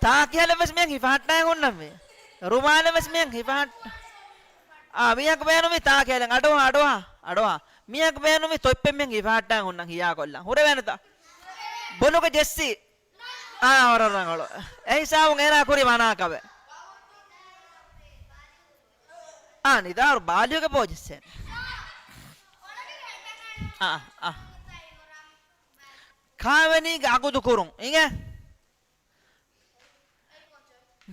ތާކިހަލެއް ވެސް މިހެން ހިފަހައްޓާ ހުންނަންވީ. ރުމާލެއް ވެސް މިހެން ހިފަހައްޓާ. އާ، މީހަކު ބޭނުމީ ތާކިހަލެން އަޑުއަހާ، އަޑުއަހާ، އަޑުއަހާ. މީހަކު ބޭނުމީ ތޮއްޕެން މިހެން ހިފަހައްޓާ ހުންނަން ހިޔާކޮށްލަން. ހުރެވޭނެތަ؟ ބޮލުގަ ޖެއްސީ. އާ، ވަރަށް ރަނގަޅު. އެ ހިސާބުން އޭނާ ކުރި މަނާކަމެއް. އާ، ނިދާރު ބާލިގެ ބޯޖެއްސޭނެ. އާ، އާ. ކާވެނީގެ އަގުދު ކުރުން. އިނގޭ؟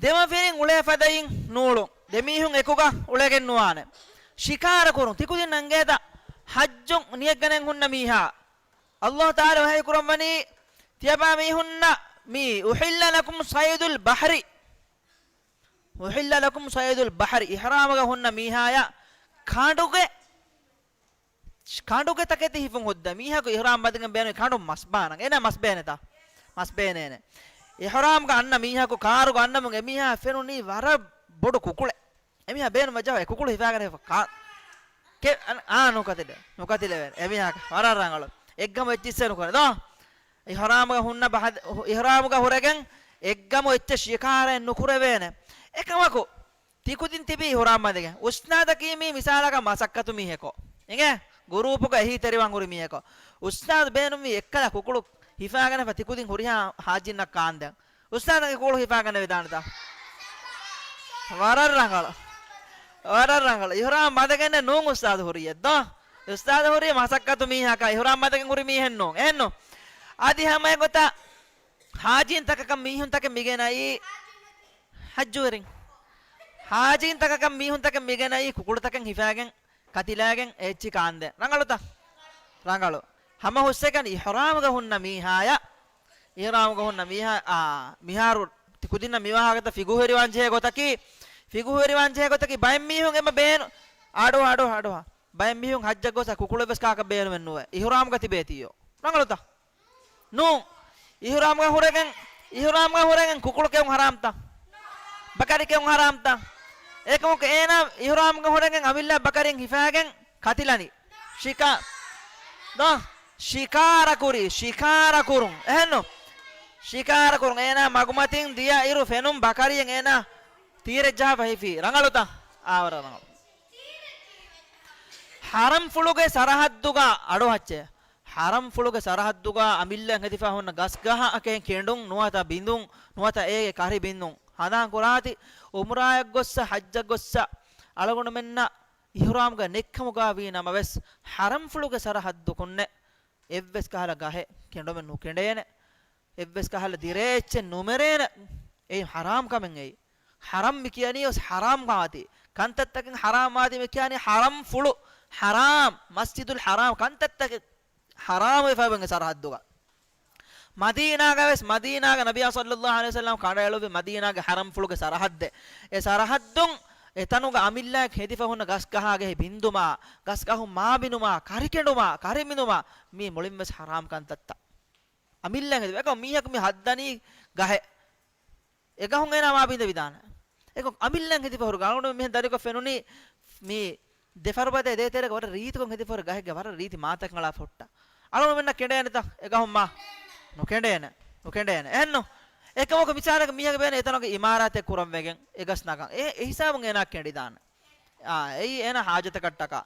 ދެމަފިރިން އުޅޭ ފަދައިން ނޫޅުން. ދެމީހުން އެކުގަ އުޅެގެން ނުވާނެ. ޝިކާރަ ކުރުން. ތިކުދިން އަނގޭތަ ޙައްޖުން ނިޔަތްގަނެން ހުންނަ މީހާ. ﷲ ތަޢާލާ ވަޙީ ކުރައްވަނީ، ތިޔަބާ މީހުންނަށް މި، أحل لكم صيد البحر، أحل لكم صيد البحر، އިޙްރާމުގަ ހުންނަ މީހާޔަށް ކަނޑުގެ، ކަނޑުގެ ތަކެތި ހިފުން ހުއްދަ މީހަކު އިޙްރާމް ބަދިގެން ބޭނުން ކަނޑު މަސް ބާނަން. އޭނާ މަސް ބޭނެތާ؟ މަސް ބޭނޭނެ. އިޙްރާމްގަ އަންނަ މީހަކު ކާރުގަ އަންނަމުން އެމީހާ ފެނުނީ ވަރަށް ބޮޑު ކުކުޅެއް. އެމީހާ ބޭނުމަށް ޖަހާ އެ ކުކުޅު ހިފާގަނެ ކާ-، ކެ-، އަން-، އާ، ނުކަތިލެ-، ނުކަތިލެވޭނެ. އެމީހާ ވަރަށް ރަނގަޅު. އެއްގަމު އެއްޗިއްސެއް ނުކުރޭ ދޯ. އިޙްރާމުގަ ހުންނަ ބަހަ-، އިޙްރާމުގަ ހުރެގެން އެއްގަމު އެއްޗެއް ޝިކާރައެއް ނުކުރެވޭނެ. އެކަމަކު، ތިކުދިން ތިބީ އިޙްރާމް ބަނދެގެން. އުސްތާޛަކީ މީ މިސާލަކަށް މަސައްކަތު މީހެކޯ. އިނގޭ؟ ގުރޫޕުގަ އެހީތެރިވާން ހުރި މީހެކޯ. އުސްތާޛު ބޭނުންވީ އެއްކަލަ ކުކުޅު ހިފާގަނެފަ ތިކުދިން ހުރިހާ ޙާޖީންނަށް ކާންދެން. އުސްތާޛަކީ ކުކުޅު ހިފާގަނެވިދާނެތަ؟ ވަރަށް ރަނގަޅު. ވަރަށް ރަނގަޅު. އިޙްރާމް ބަނދެގެން ނޫން އުސްތާޛު ހުރީ އެއްދޯ. އުސްތާޛު ހުރީ މަސައްކަތު މީހަކާ އިޙްރާމް ބަނދެގެން ހުރި މީހެއް ނޫން. އެހެންނު؟ އަދި ހަމަ އެގޮތަށް ޙާޖީން ތަކަކަށް މީހުން ތަކެއް މިގެނައީ ޙައްޖުވެރިން. ޙާޖީން ތަކަކަށް މީހުން ތަކެއް މިގެނައީ ކުކުޅު ތަކެއް ހިފާގެން ކަތިލާގެން އެއްޗި ކާންދޭން. ރަނގަޅުތަ؟ ރަނގަޅު. ހަމަ ހުސްއެކަނި އިޙްރާމުގަ ހުންނަ މީހާޔަށް، އިޙްރާމުގަ ހުންނަ މީހާ، އާ، މިހާރު ތި ކުދިންނަށް މިވާހަކަތައް ފިގުހެރިވާން ޖެހޭ ގޮތަކީ، ފިގުހުވެރިވާން ޖެހޭ ގޮތަކީ ބައެއް މީހުން އެންމެ ބޭނު-، އަޑު، އަޑު، އަޑު. ބައެއް މީހުން ޙައްޖަށް ގޮސް ކުކުޅެއް ވެސް ކާކަށް ބޭނުމެއް ނުވޭ. އިޙުރާމްގަ ތިބޭތީޔޯ. ރަނގަޅުތަ؟ ނޫން. އިޙުރާމްގަ ހުރެގެން، އިޙުރާމްގަ ހުރެގެން ކުކުޅު ކެއުން ޙަރާމްތަ؟ ބަކަރި ކެއުން ޙަރާމްތަ؟ އެކަމަކު އޭނާ އިޙުރާމްގަ ހުރެގެން އަމިއްލަ ބަކަރިން ހިފާގެން ކަތިލަނީ. ޝިކާ-، ދޯ؟ ޝިކާރަ ކުރީ، ޝިކާރަ ކުރުން. އެހެންނު؟ ޝިކާރަ ކުރުން. އޭނާ މަގުމަތިން ދިޔަ އިރު ފެނުން ބަކަރިއެއް އޭނާ ތީރެއް ޖަހާފަ ހިފީ. ރަނގަޅުތަ؟ އާވަރަށް ރަނގަޅު. ޙަރަމްފުޅުގެ ސަރަޙައްދުގަ އަޑުއައްޗޭ. ޙަރަމްފުޅުގެ ސަރަޙައްދުގަ އަމިއްލައަށް ހެދިފަ ހުންނަ ގަސްގަހަކަށް ކެނޑުން ނުވަތަ ބިނދުން ނުވަތަ އޭގެ ކަރި ބިންދުން. ހަނދާން ކުރާތި، އުމްރާއަށް ގޮއްސަ، ޙައްޖަށް ގޮއްސަ، އަޅުގަނޑުމެންނަށް އިޙުރާމްގަ ނެއްކަމުގަ ވީ ނަމަވެސް، ޙަރަމްފުޅުގެ ސަރަޙައްދުކުންނެ އެއްވެސް ކަހަލަ ގަހެއް ކެނޑުމެއް ނުކެނޑޭނެ. އެއްވެސް ކަހަލަ ދިރޭއްޗެއް ނުމެރޭނެ. އެއީ ޙަރާމް ކަމެއް އެއީ. ޙަރަމް މި ކިޔަނީ ވެސް ޙަރާމް ވާތީ. ކަންތައްތަކެއް ޙަރާމް ވާތީ މި ކިޔަނީ ޙަރަމްފުޅު. ޙަރާމް. މަސްޖިދުލް ޙަރާމް. ކަންތައްތަކެއް ޙަރާމް ވެފަ އެބަ ސަރަޙައްދުގަ. މަދީނާގަ ވެސް، މަދީނާގަ ނަބިއްޔާ ޞައްލައްލާހު ޢަލައިހި ވަސައްލަމް ކަނޑައެޅުއްވި މަދީނާގެ ޙަރަމްފުޅުގެ ސަރަޙައްދެއް. އެ ސަރަޙައްދުން އެތަނުގަ އަމިއްލައަށް ހެދިފަ ހުންނަ ގަސްގަހާގެ ބިންދުމާ، ގަސްގަހުން މާބިނުމާ، ކަރިކެނޑުމާ، ކަރިބިނުމާ، މީ މުޅިން ވެސް ޙަރާމް ކަންތައްތައް. އަމިއްލައަށް ހެދި، އެކަމަ މީހަކު މި ހައްދަނީ ގަހެއް. އެ ގަހުން އޭނާ މާބިނދެވިދާނެ. އެކަމަ އަމިއްލައަށް ހެދިފަ ހުރި ގަހުން މިހެން ދަރިކޮށް ފެނުނީ މި ދެފަރުބަދަ ދޭތެރޭގަ ވަރަށް ރީތިކޮށް ހެދިފަ ހުރި ގަހެއްގެ ވަރަށް ރީތި މާތަކަށް އަޅާފަ ހުއްޓާ. އަޅުގަނޑުމެންނަށް ކެނޑޭނެތަ؟ އެ ގަހުން މާ ނުކެނޑޭނެ. ނުކެނޑޭނެ. އެހެންނު؟ އެކަމަކު މިސާލަކަށް މީހަކަށް ބޭނުން އެތަނުގެ އިމާރާތެއް ކުރަން ވެގެން އެ ގަސް ނަގަން. އެ، އެ ހިސާބުން އޭނާ ކެނޑިދާނެ. އާ، އެއީ އޭނާ ޙާޖަތަކަށްޓަކާ.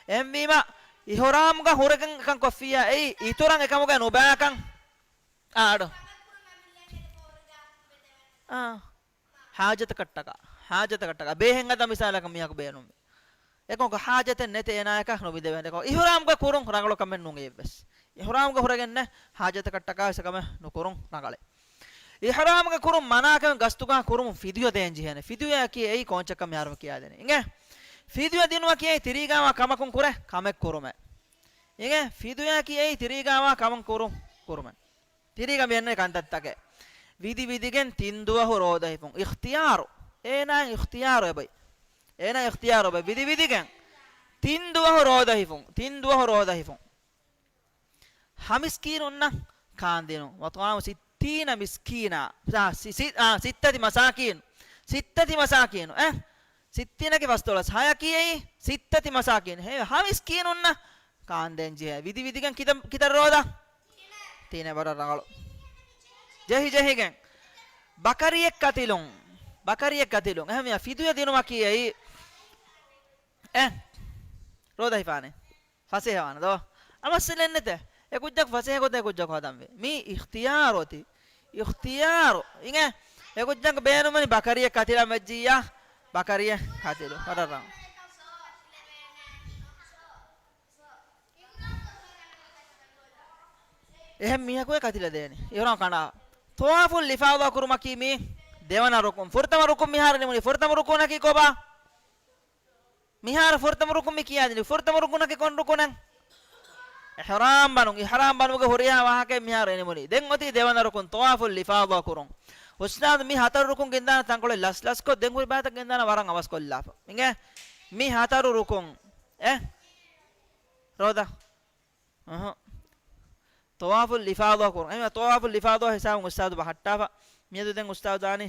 އެހެންވީމަ، އިޙުރާމްގަ ހުރެގެން ކަން ކޮށްފިއްޔާ އެއީ އިތުރަށް އެކަމުގަ ނުބައިކަން. އާ، އަޑު. އާ. ޙާޖަތަކަށްޓަކާ. ޙާޖަތަކަށްޓަކާ. ބޭހެއް ހަދާ މިސާލަކަށް މީހަކު ބޭނުންވި. އެކަމަކު ޙާޖަތެއް ނެތޭ އޭނާޔަކަށް ނުބިނދެވޭނެ. އިޙުރާމްގަ ކުރުން ރަނގަޅު ކަމެއް ނޫން އެއްވެސް. އިޙުރާމްގަ ހުރެގެންނެއް ޙާޖަތަކަށްޓަކާ ވެސް ކަމެއް ނުކުރުން ރަނގަޅޭ. އިޙުރާމްގަ ކުރުން މަނާކަމެއް ގަސްތުގަ ކުރުމުން ފިދުޔަ ދޭން ޖެހޭނެ. ފިދުޔައަކީ އެއީ ކޯންޗަކަށް މިހާރު ކިޔާދޭނެ. އިނގޭ؟ ފިދުޔަ ދިނުމަކީ އެއީ ތިރީގައިވާ ކަމަކުން ކުރޭ ކަމެއް ކުރުމޭ. އިނގޭ؟ ފިދުޔައަކީ އެއީ ތިރީގައިވާ ކަމަކުން ކުރު-، ކުރުމޭ. ތިރީގަ މި އަންނަނީ ކަންތައްތަކެއް. ވިދި ވިދިގެން ތިން ދުވަހު ރޯދަ ހިފުން. އިޚްތިޔާރު. އޭނާއަށް އިޚްތިޔާރު އެބައި. އޭނާ އިޚްތިޔާރު އެބައި. ވިދި ވިދިގެން ތިން ދުވަހު ރޯދަ ހިފުން. ތިން ދުވަހު ރޯދަ ހިފުން. ހަ މިސްކީނުންނަށް ކާންދިނުން. وطعام ستين مسكينا. ސި-، ސި-، އާ، ސިއްތަތި މަސާކީނު. ސިއްތަތި މަސާކީނު. އެ؟ ސިއްތީނަކީ ފަސްދޮޅަސް. ހަޔަކީ އެއީ ސިއްތަތި މަސާކީނު. ހެ، ހަ މިސްކީނުންނަށް ކާންދޭން ޖެހޭ. ވިދި ވިދިގެން ކިތަ-، ކިތައް ރޯދަ؟ ތިނެއް. ވަރަށް ރަނގަޅު. ޖެހި ޖެހިގެން. ބަކަރިއެއް ކަތިލުން. ބަކަރިއެއް ކަތިލުން. އެހެންވެ ފިދުޔަ ދިނުމަކީ އެއީ. އެ. ރޯދަ ހިފާނެ. ފަސޭހަވާނެ ދޯ؟ އަމައްސަލެއް ނެތޭ. އެ ކުއްޖަކު ފަސޭހަ ގޮތަށް އެ ކުއްޖަކު ހަދަންވީ. މީ އިޚްތިޔާރު އޮތީ. އިޚްތިޔާރު. އިނގޭ؟ އެ ކުއްޖަކު ބޭނުމަނީ ބަކަރިއެއް ކަތިލަން ވެއްޖިއްޔާ. ބަކަރިއެއް ކަތިލު. ވަރަށް ރަނގަޅު. އެހެން މީހަކު އެ ކަތިލަ ދޭނެ. އިޙުރާމް ކަނޑާ. ޠަވާފުލް އިފާޟާ ކުރުމަކީ މީ ދެވަނަ ރުކުން. ފުރަތަމަ ރުކުން މިހާރު ނިމުނީ. ފުރަތަމަ ރުކުނަކީ ކޮބާ؟ މިހާރު ފުރަތަމަ ރުކުން މި ކިޔާދިނީ. ފުރަތަމަ ރުކުނަކީ ކޮން ރުކުނެއް؟ އިޙްރާމް ބަނުން. އިޙްރާމް ބަނުމުގެ ހުރިހާ ވާހަކައެއް މިހާރު އެނިމުނީ. ދެން އޮތީ ދެވަނަ ރުކުން، ޠަވާފުލް އިފާޟާ ކުރުން. އުސްތާޛު މި ހަތަރު ރުކުން ގެންދާނެ ތަންކޮޅެއް ލަސްލަސްކޮށް، ދެން ހުރި ބައިތައް ގެންދާނެ ވަރަށް އަވަސްކޮށްލާފަ. އިނގޭ؟ މި ހަތަރު ރުކުން. އެ؟ ރޯދަ؟ އަހަ. ޠަވާފުލް އިފާޟާ ކުރުން. އެހެންވީމަ ޠަވާފުލް އިފާޟާ ހިސާބުން އުސްތާޛު ބަހައްޓާފަ. މިއަދު ދެން އުސްތާޛު ދާނީ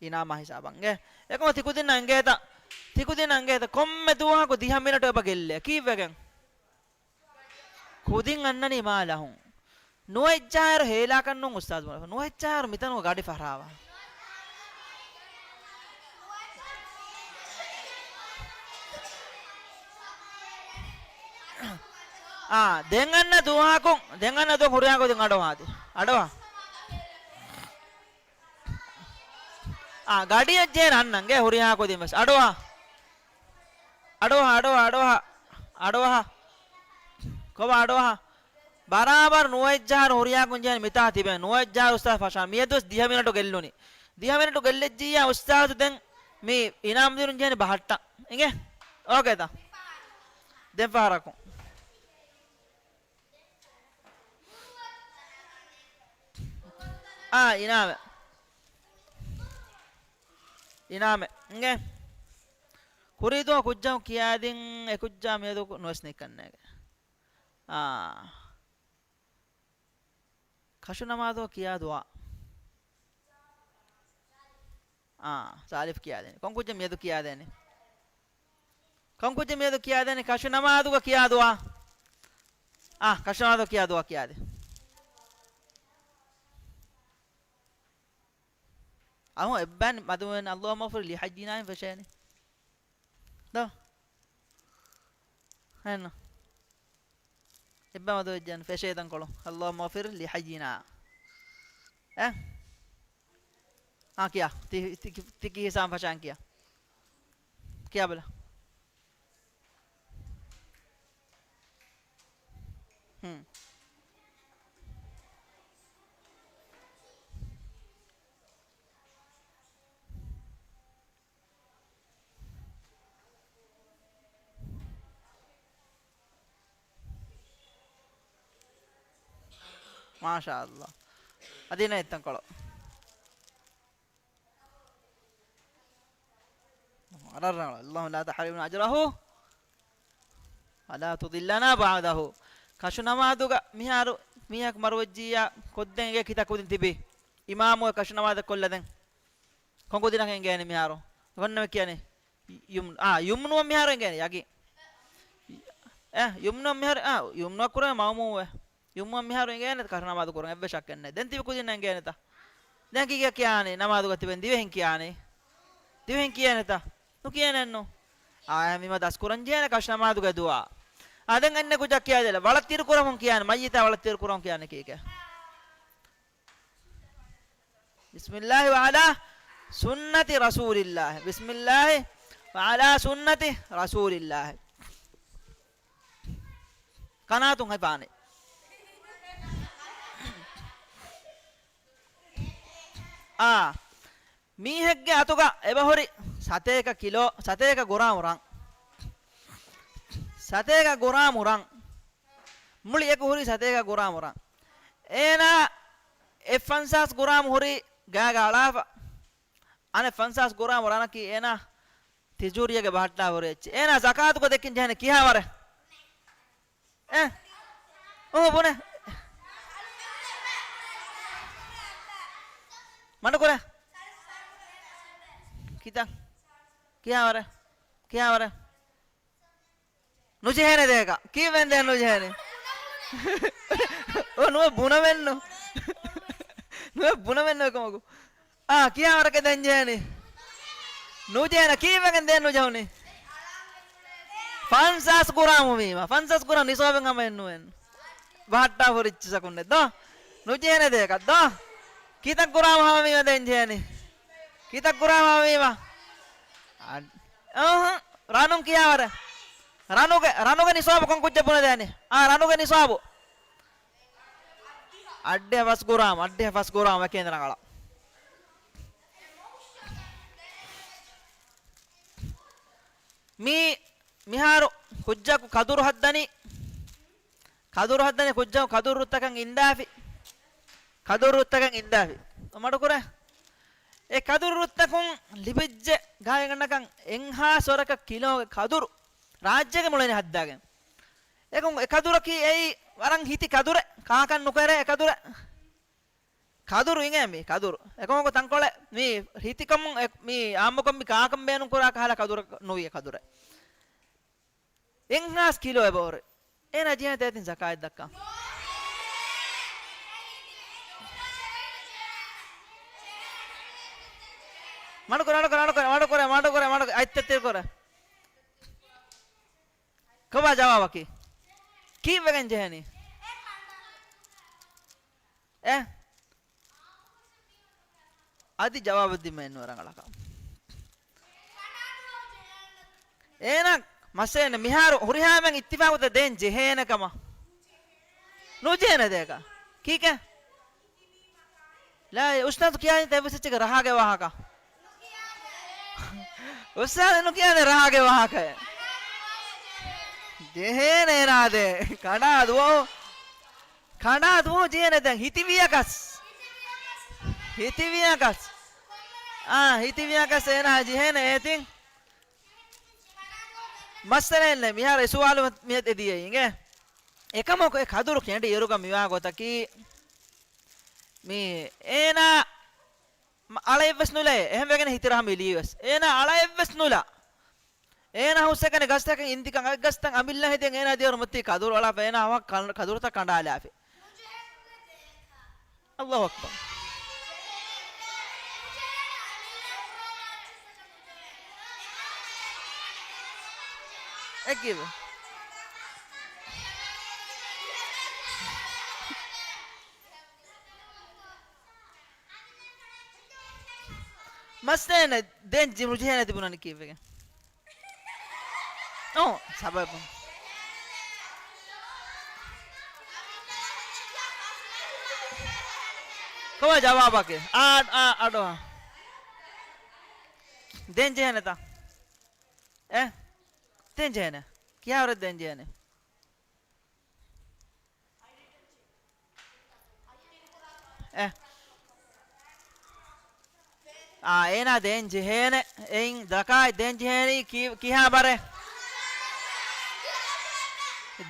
އިނާމާ ހިސާބަށް. އެ، އެކަމަ ތިކުދިންނަށް އެނގޭތަ؟ ތިކުދިންނަށް އެނގޭތަ؟ ކޮންމެ ދުވަހަކު ދިހަ މިނެޓު އެބަ ގެއްލޭ. ކީއްވެގެން؟ ކުދިން އަންނަނީ މާ ލަހުން. ނުވައެއްޖަހާއިރު ހޭލާކަށް ނޫން އުސްތާޛު ބުނެފަ. ނުވައެއްޖަހާއިރު މިތަނުގަ ގަޑި ފަށާވާ. އާ، ދެން އަންނަ ދުވަހަކުން، ދެން އަންނަ ދުވަހަކުން ހުރިހާ ކުދިން އަޑުއަހާދި. އަޑުއަހާ. އާ، ގަޑިއަށް ޖެހޭނެ އަންނަން އިނގޭ ހުރިހާ ކުދިން ވެސް. އަޑުއަހާ. އަޑުއަހާ، އަޑުއަހާ، އަޑުއަހާ، އަޑުއަހާ. ކޮބާ އަޑުއަހާ؟ ބަރާބަރު ނުވައެއްޖަހާއިރު ހުރިހާ ކުދިން ޖެހޭނެ މިތާ ތިބޭ. ނުވައެއްޖަހާއިރު އުސްތާޛު ފަށާ. މިއަދު ވެސް ދިހަ މިނެޓު ގެއްލުނީ. ދިހަ މިނެޓު ގެއްލެއްޖިއްޔާ އުސްތާޛު ދެން މި އިނާމް ދިނުން ޖެހޭނެ ބަހައްޓަން. އިނގޭ؟ އޯކޭތަ؟ ދެން ފަހަރަކު. އާ، އިނާމެއް. އިނާމެއް އިނގޭ. ކުރީ ދުވަހު ކުއްޖަކު ކިޔާދިން އެ ކުއްޖާ މިއަދު ނުވެސް ނިކަންނޭގެ. އާ. ކަށު ނަމާދު ކިޔާ ދުވާ. އާ، ސާލިފް ކިޔާދޭނެ. ކޮން ކުއްޖެއް މިއަދު ކިޔާދޭނެ؟ ކޮން ކުއްޖެއް މިއަދު ކިޔާދޭނެ؟ ކަށު ނަމާދުގަ ކިޔާ ދުވާ. އާ، ކަށު ނަމާދު ކިޔާ ދުވާ ކިޔާދޭ. އަހު އެއްބައި މަދުވެން اللهم اغفر لحينا އިން ފެށޭނެ. ދޯ. ހެން. އެއްބައި މަދުވެއްޖެން ފެށޭ ތަންކޮޅު. اللهم اغفر لحينا. އެ؟ އާ، ކިޔާ. ތި، ތި، ތި ކިހިސާން ފަށާން ކިޔާ. ކިޔާބަލަ. ހުން. މާޝާﷲ. އަދި ނެތް ތަންކޮޅު. އަރަރަ، اللهم لا تحرمنا أجره ولا تضلنا بعده. ކަށު ނަމާދުގަ މިހާރު މީހަކު މަރުވެއްޖިއްޔާ ކޮށްދޭން އެނގޭ ކިތައް ކުދިން ތިބީ. އިމާމު ކަށު ނަމާދަށް ކޮށްލަދެން. ކޮން ކުދިންނަކަށް އެނގޭނެ މިހާރު؟ ކޮންނަމެ ކިޔަނީ؟ ޔުމް-، އާ، ޔުމްނުއަށް މިހާރު އެނގޭނެ ޔަގީން. އެ، ޔުމްނުއަށް މިހާރު، އާ، ޔުމްނުއަށް ކުރޭ މައުމޫމުވެ. ޔުމްނުއަށް މިހާރު އެނގޭނެ ކަށު ނަމާދު ކުރުން އެއްވެސް ޝައްކެއް ނެތް. ދެން ތިބި ކުދިންނަށް އެނގޭނެތަ؟ ދެން ކީކޭ ކިޔާނީ؟ ނަމާދުގަ ތިބެން ދިވެހިން ކިޔާނީ؟ ދިވެހިން ކިޔޭނެތަ؟ ނުކިޔޭނެއްނު. އާ، މިމަ ދަސްކުރަން ޖެހޭނެ ކަށު ނަމާދުގެ ދުޢާ. އާ، ދެން އެންމެ ކުއްޖާ ކިޔާދޭން. ވަޅަށް ތިރިކުރަމުން ކިޔާނީ. މައްޔިތާ ވަޅަށް ތިރިކުރަމުން ކިޔާނީ ކީކޭ؟ بسم الله وعلى سنة رسول الله. بسم الله وعلى سنة رسول الله. ކަނާތުން ހައިފާނެ. އާ. މީހެއްގެ އަތުގަ އެބަހުރި ސަތޭކަ ކިލޯ، ސަތޭކަ ގުރާމު ރަން. ސަތޭކަ ގުރާމު ރަން. މުޅި އެކު ހުރީ ސަތޭކަ ގުރާމު ރަން. އޭނާ އެއް ފަންސާސް ގުރާމު ހުރީ ގާގަ އަޅާފަ. އަނެއް ފަންސާސް ގުރާމު ރަނަކީ އޭނާ ތިޖޫރިއަގެ ބަހައްޓާ ހުރި އެއްޗެއް. އޭނާ ޒަކާތުގަ ދެއްކިން ޖެހޭނެ ކިހާވަރެއް؟ އެ؟ އޮހޮ ބުނެ. މަނޑުކުރޭ. ކިތައް؟ ކިހާވަރެއް؟ ކިހާވަރެއް؟ ނުޖެހޭނެ ދޭކަ. ކީއްވެން ދޭން ނުޖެހޭނެ؟ އޮ، ނުވެ ބުނަމެއްނު. ނުވެ ބުނަމެއްނު އެކަމަކު. އާ، ކިހާވަރަކަށް ދޭން ޖެހޭނީ؟ ނުޖެހޭނެ. ކީއްވެގެން ދޭން ނުޖެހުނީ؟ ފަންސާސް ގުރާމު ވީމަ. ފަންސާސް ގުރާމް ނިސާބެއް ހަމައެއް ނުވެން. ބަހައްޓާ ފުރިއްޗި ސަކުންނެއް ދޯ؟ ނުޖެހޭނެ ދޭކަށް ދޯ؟ ކިތައް ގުރާމް ހަމަވީމަ ދޭން ޖެހޭނީ؟ ކިތައް ގުރާމް ހަމަވީމަ؟ އަ-، އަހަ، ރަނުން ކިހާވަރެއް؟ ރަނުގެ، ރަނުގެ ނިސާބު ކޮން ކުއްޖެއް ބުނެދޭނީ؟ އާ، ރަނުގެ ނިސާބު. އައްޑިހަ ފަސް ގުރާމް، އައްޑިހަ ފަސް ގުރާމް އެކޭން ރަނގަޅަށް. މީ މިހާރު ކުއްޖަކު ކަދުރު ހައްދަނީ، ކަދުރު ހައްދަނީ ކުއްޖަކު ކަދުރު ރުއްތަކަށް އިންދާފި، ކަދުރު ރުއްތަކަށް އިންދާފި. މަޑުކުރޭ. އެ ކަދުރު ރުއްތަކުން ލިބިއްޖެ ގާތްގަނޑަކަށް އެއްހާސް ވަރަކަށް ކިލޯގެ ކަދުރު ރާއްޖޭގެ މުޅިން ހައްދާގެން. އެކު އެ ކަދުރަކީ އެއީ ވަރަށް ހިތި ކަދުރެއް، ކާކަށް ނުކެރޭ އެ ކަދުރެއް. ކަދުރު އިނގޭ މީ ކަދުރު. އެކަމަކު ތަންކޮޅެއް މީ ހިތިކަމުން އެ-، މީ އާއްމުކޮށް މި ކާކަށް ބޭނުން ކުރާ ކަހަލަ ކަދުރެއް ނުވި އެ ކަދުރެއް. އެއްހާސް ކިލޯ އެބަހުރި. އޭނާ ޖެހޭނެތަ އެތިން ޒަކާތް ދައްކަން؟ މަޑުކުރޭ، މަޑުކުރޭ، މަޑުކުރޭ، މަޑުކުރޭ، މަޑުކުރޭ، އަތްތައް ތިރިކުރޭ. ކޮބާ ޖަވާބަކީ؟ ކީއްވެގެން ޖެހެނީ؟ އެ؟ އަދި ޖަވާބެއް ދިންމެއް ނުވެ ރަނގަޅަކަށް. އޭނަ މަސޭނަ މިހާރު ހުރިހާމެން އިއްތިފާގުތަ ދޭން ޖެހޭނެ ކަމަށް. ނުޖެހޭނެ ދޭކަށް. ކީކޭ؟ ލާ، އުސްތާޛު ކިޔާނީ ތެއްވެސް އެއްޗެއްގެ ރަހާގެ ވާހަކަ. އުސްތާޛު ނުކިޔާނެ ރަހާގެ ވާހަކައެއް. ޖެހޭނެ އޭނާ ދޭ. ކަނޑާ ދުވަހު. ކަނޑާ ދުވަހު ޖެހޭނެ ދެން. ހިތިވިޔަކަސް. ހިތިވިޔަކަސް. އާ، ހިތިވިޔަކަސް އޭނާ ޖެހޭނެ އޭތިން. މައްސަލައެއް ނެތް. މިހާރު އެ ސުވާލު މި-، މިއަދު އެދިޔައީ އިނގޭ. އެކަމަކު އެ ކަދުރު ކެނޑި އިރުގަ މިވާ ގޮތަކީ، މި އޭނާ މަ-، އަޅައެއްވެސް ނުލައޭ. އެހެންވެގެން ހިތިރަހަ މިލީވެސް. އޭނާ އަޅައެއްވެސް ނުލާ. އޭނާ ހުސްއެކަނި ގަސްތަކަށް އިންދިކަން އަގަސްތަން އަމިއްލަ ހެދިޔަން އޭނާ ދިޔަރު މުއްތީ ކަދުރު އަޅާފަ އޭނާ ހަމަ ކަން-، ކަދުރުތައް ކަނޑާލާފި. އައްލާހު އަކްބަރު. އެކިވެ. މައްސަލައެއް ނެތް. ދެން ޖި-، ނުޖެހޭނެ ތިބުނަނީ ކީއްވެގެން؟ އޯ، ސަބަބު. ކޮބާ ޖަވާބަކީ؟ އާ، އާ، އަޑުއާ. ދެން ޖެހޭނެތަ؟ އެ؟ ދެން ޖެހޭނެ. ކިހާވަރެއް ދެން ޖެހޭނެ؟ އެ. އާ، އޭނާ ދޭން ޖެހޭނެ. އެއިން ޒަކާތް ދޭން ޖެހޭނީ ކި-، ކިހާ ބަރެއް؟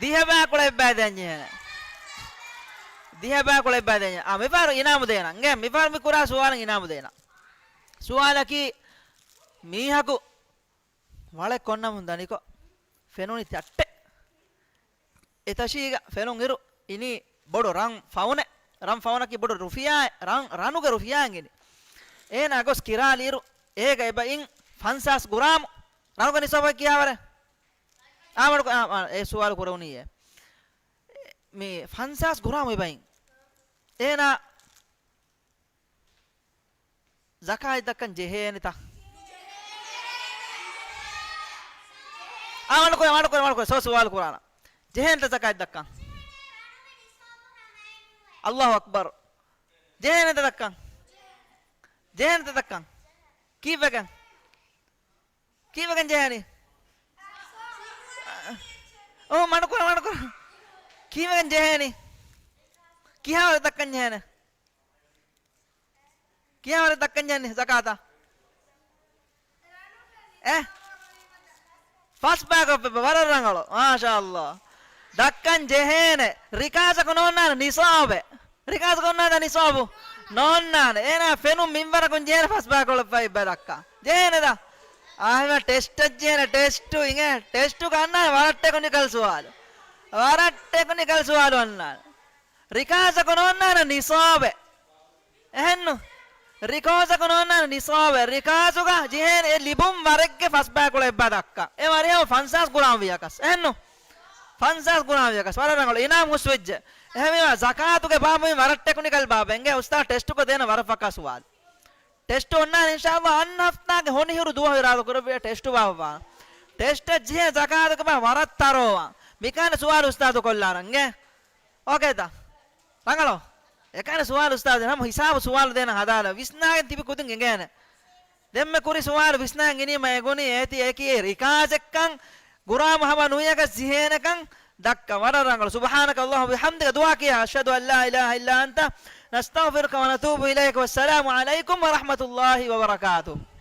ދިހަ ބައިކުޅަ އެއްބައި ދޭން ޖެހޭނެ. ދިހަ ބައިކުޅަ އެއްބައި ދޭން ޖެހޭނެ. އާ، މިފަހަރު އިނާމު ދޭނަން. އިނގޭ، މިފަހަރު މި ކުރާ ސުވާލަށް އިނާމު ދޭނަން. ސުވާލަކީ، މީހަކު ވަޅެއް ކޮންނަމުން ދަނިކޮށް، ފެނުނީ ތަށްޓެއް. އެ ތަށީގަ ފެނުން އިރު އިނީ ބޮޑު ރަން ފައުނެއް. ރަން ފައުނަކީ ބޮޑު ރުފިޔާއެއް. ރަން، ރަނުގެ ރުފިޔާއެއް އިނީ. އޭނާ ގޮސް ކިރާލިއިރު އޭގަ އެބައިން ފަންސާސް ގުރާމު. ރަނުގެ ނިސާބަކީ ކިހާވަރެއް؟ އާ، މަޑުކޮ-، އާ، އާ، އެ ސުވާލު ކުރެވުނީއޭ. މި ފަންސާސް ގުރާމު އެބައިން އޭނާ ޒަކާތް ދައްކަން ޖެހޭނެތަ؟ އާ، މަޑުކުރޭ، މަޑުކުރޭ، މަޑުކުރޭ. ސޯ ސުވާލު ކުރާނަ. ޖެހޭނެތަ ޒަކާތް ދައްކަން؟ އައްލާހު އަކްބަރު. ޖެހޭނެތަ ދައްކަން؟ ޖެހޭނެތަ ދައްކަން؟ ކީއްވެގެން؟ ކީއްވެގެން ޖެހޭނީ؟ އޯ، މަޑުކުރަ، މަޑުކުރަ. ކީއްވެގެން ޖެހޭނީ؟ ކިހާވަރެއް ދައްކަން ޖެހޭނެ؟ ކިހާވަރެއް ދައްކަން ޖެހޭނީ ޒަކާތަށް؟ އެ؟ ފަސް ބައިކޮށްފަ ވަރަށް ރަނގަޅު. މާޝާﷲ. ދައްކަން ޖެހޭނެ. ރިކާޒަކު ނޯންނާނެ ނިސާބެއް. ރިކާޒަކު ނޯންނާނެ ނިސާބު. ނޯންނާނެ. އޭނާ ފެނުން މިންވަރަކުން ޖެހޭނެ ފަސް ބައިކޮޅަށްފައި ބަ ދައްކަން. ޖެހޭނެ ދާ. އާ، އެހެން ޓެސްޓަށް ޖެހޭނެ ޓެސްޓު އިނގޭ. ޓެސްޓުގަ އަންނާނެ ވަރަށް ޓެކުނިކަލް ސުވާލު. ވަރަށް ޓެކުނިކަލް ސުވާލު އަންނާނެ. ރިކާޒަކު ނޯންނާނެ ނިސާބެއް. އެހެންނު؟ ރިކާޒަކު ނޯންނާނެ ނިސާބެއް. ރިކާޒުގަ ޖެހޭނެ އެ ލިބުން ވަރެއްގެ ފަސް ބައިކުޅަ އެއްބަ ދައްކަ. އެ ވަރިހަމަ ފަންސާސް ގުރާމް ވިޔަކަސް. އެހެންނު؟ ފަންސާސް ގުރާމް ވިޔަކަސް. ވަރަށް ރަނގަޅު. އިނާމް ހުސްވެއްޖެ. އެހެންވީމަ ޒަކާތުގެ ބާބު މި ވަރަށް ޓެކުނިކަލް ބާބެއް. އިނގޭ އުސްތާ ޓެސްޓުކޮށް ދޭނަ ވަރަށް ފައްކާ ސުވާލު. ޓެސްޓު އޮންނާނެ އިންޝާﷲ އަންނަ ހަފްތާގެ ހޮނިހިރު ދުވަހު އިރާދަ ކުރެއްވިޔާ ޓެސްޓު ބާއްވާ. ޓެސްޓަށް ޖެހޭ ޒަކާތުގެ ބާ ވަރަށް ތަރޯވާ. މިކާނެ ސުވާލު އުސްތާދު ކޮށްލާރަން އިނގޭ. އޯކޭތަ؟ ރަނގަޅު. އެކަނި ސުވާލު އުސްތާދު ހަމަ ހިސާބު ސުވާލު ދޭނަ ހަދާލަ. ވިސްނާގެން ތިބި ކުދިން އެނގޭނެ. ދެންމެ ކުރި ސުވާލު ވިސްނާން އިނީމަ އެގުނީ އޭތި އެކި ރިކާޒެއްކަން ގުރާމް ހަމަ ނުވިޔަކަސް ޖެހޭނެކަން ދައްކަ. ވަރަށް ރަނގަޅު. ސުބްޙާނަކަ ﷲ ވަބިޙަމްދިކަ ދުޢާ ކިޔާ. އަޝްހަދު އަން ލާ އިލާހަ އިއްލާ އަންތަ ނަސްތަޣްފިރުކަ ވަނަތޫބު އިލައިކަ. ވައްސަލާމު ޢަލައިކުމް ވަރަޙްމަތުﷲ ވަބަރަކާތުހު.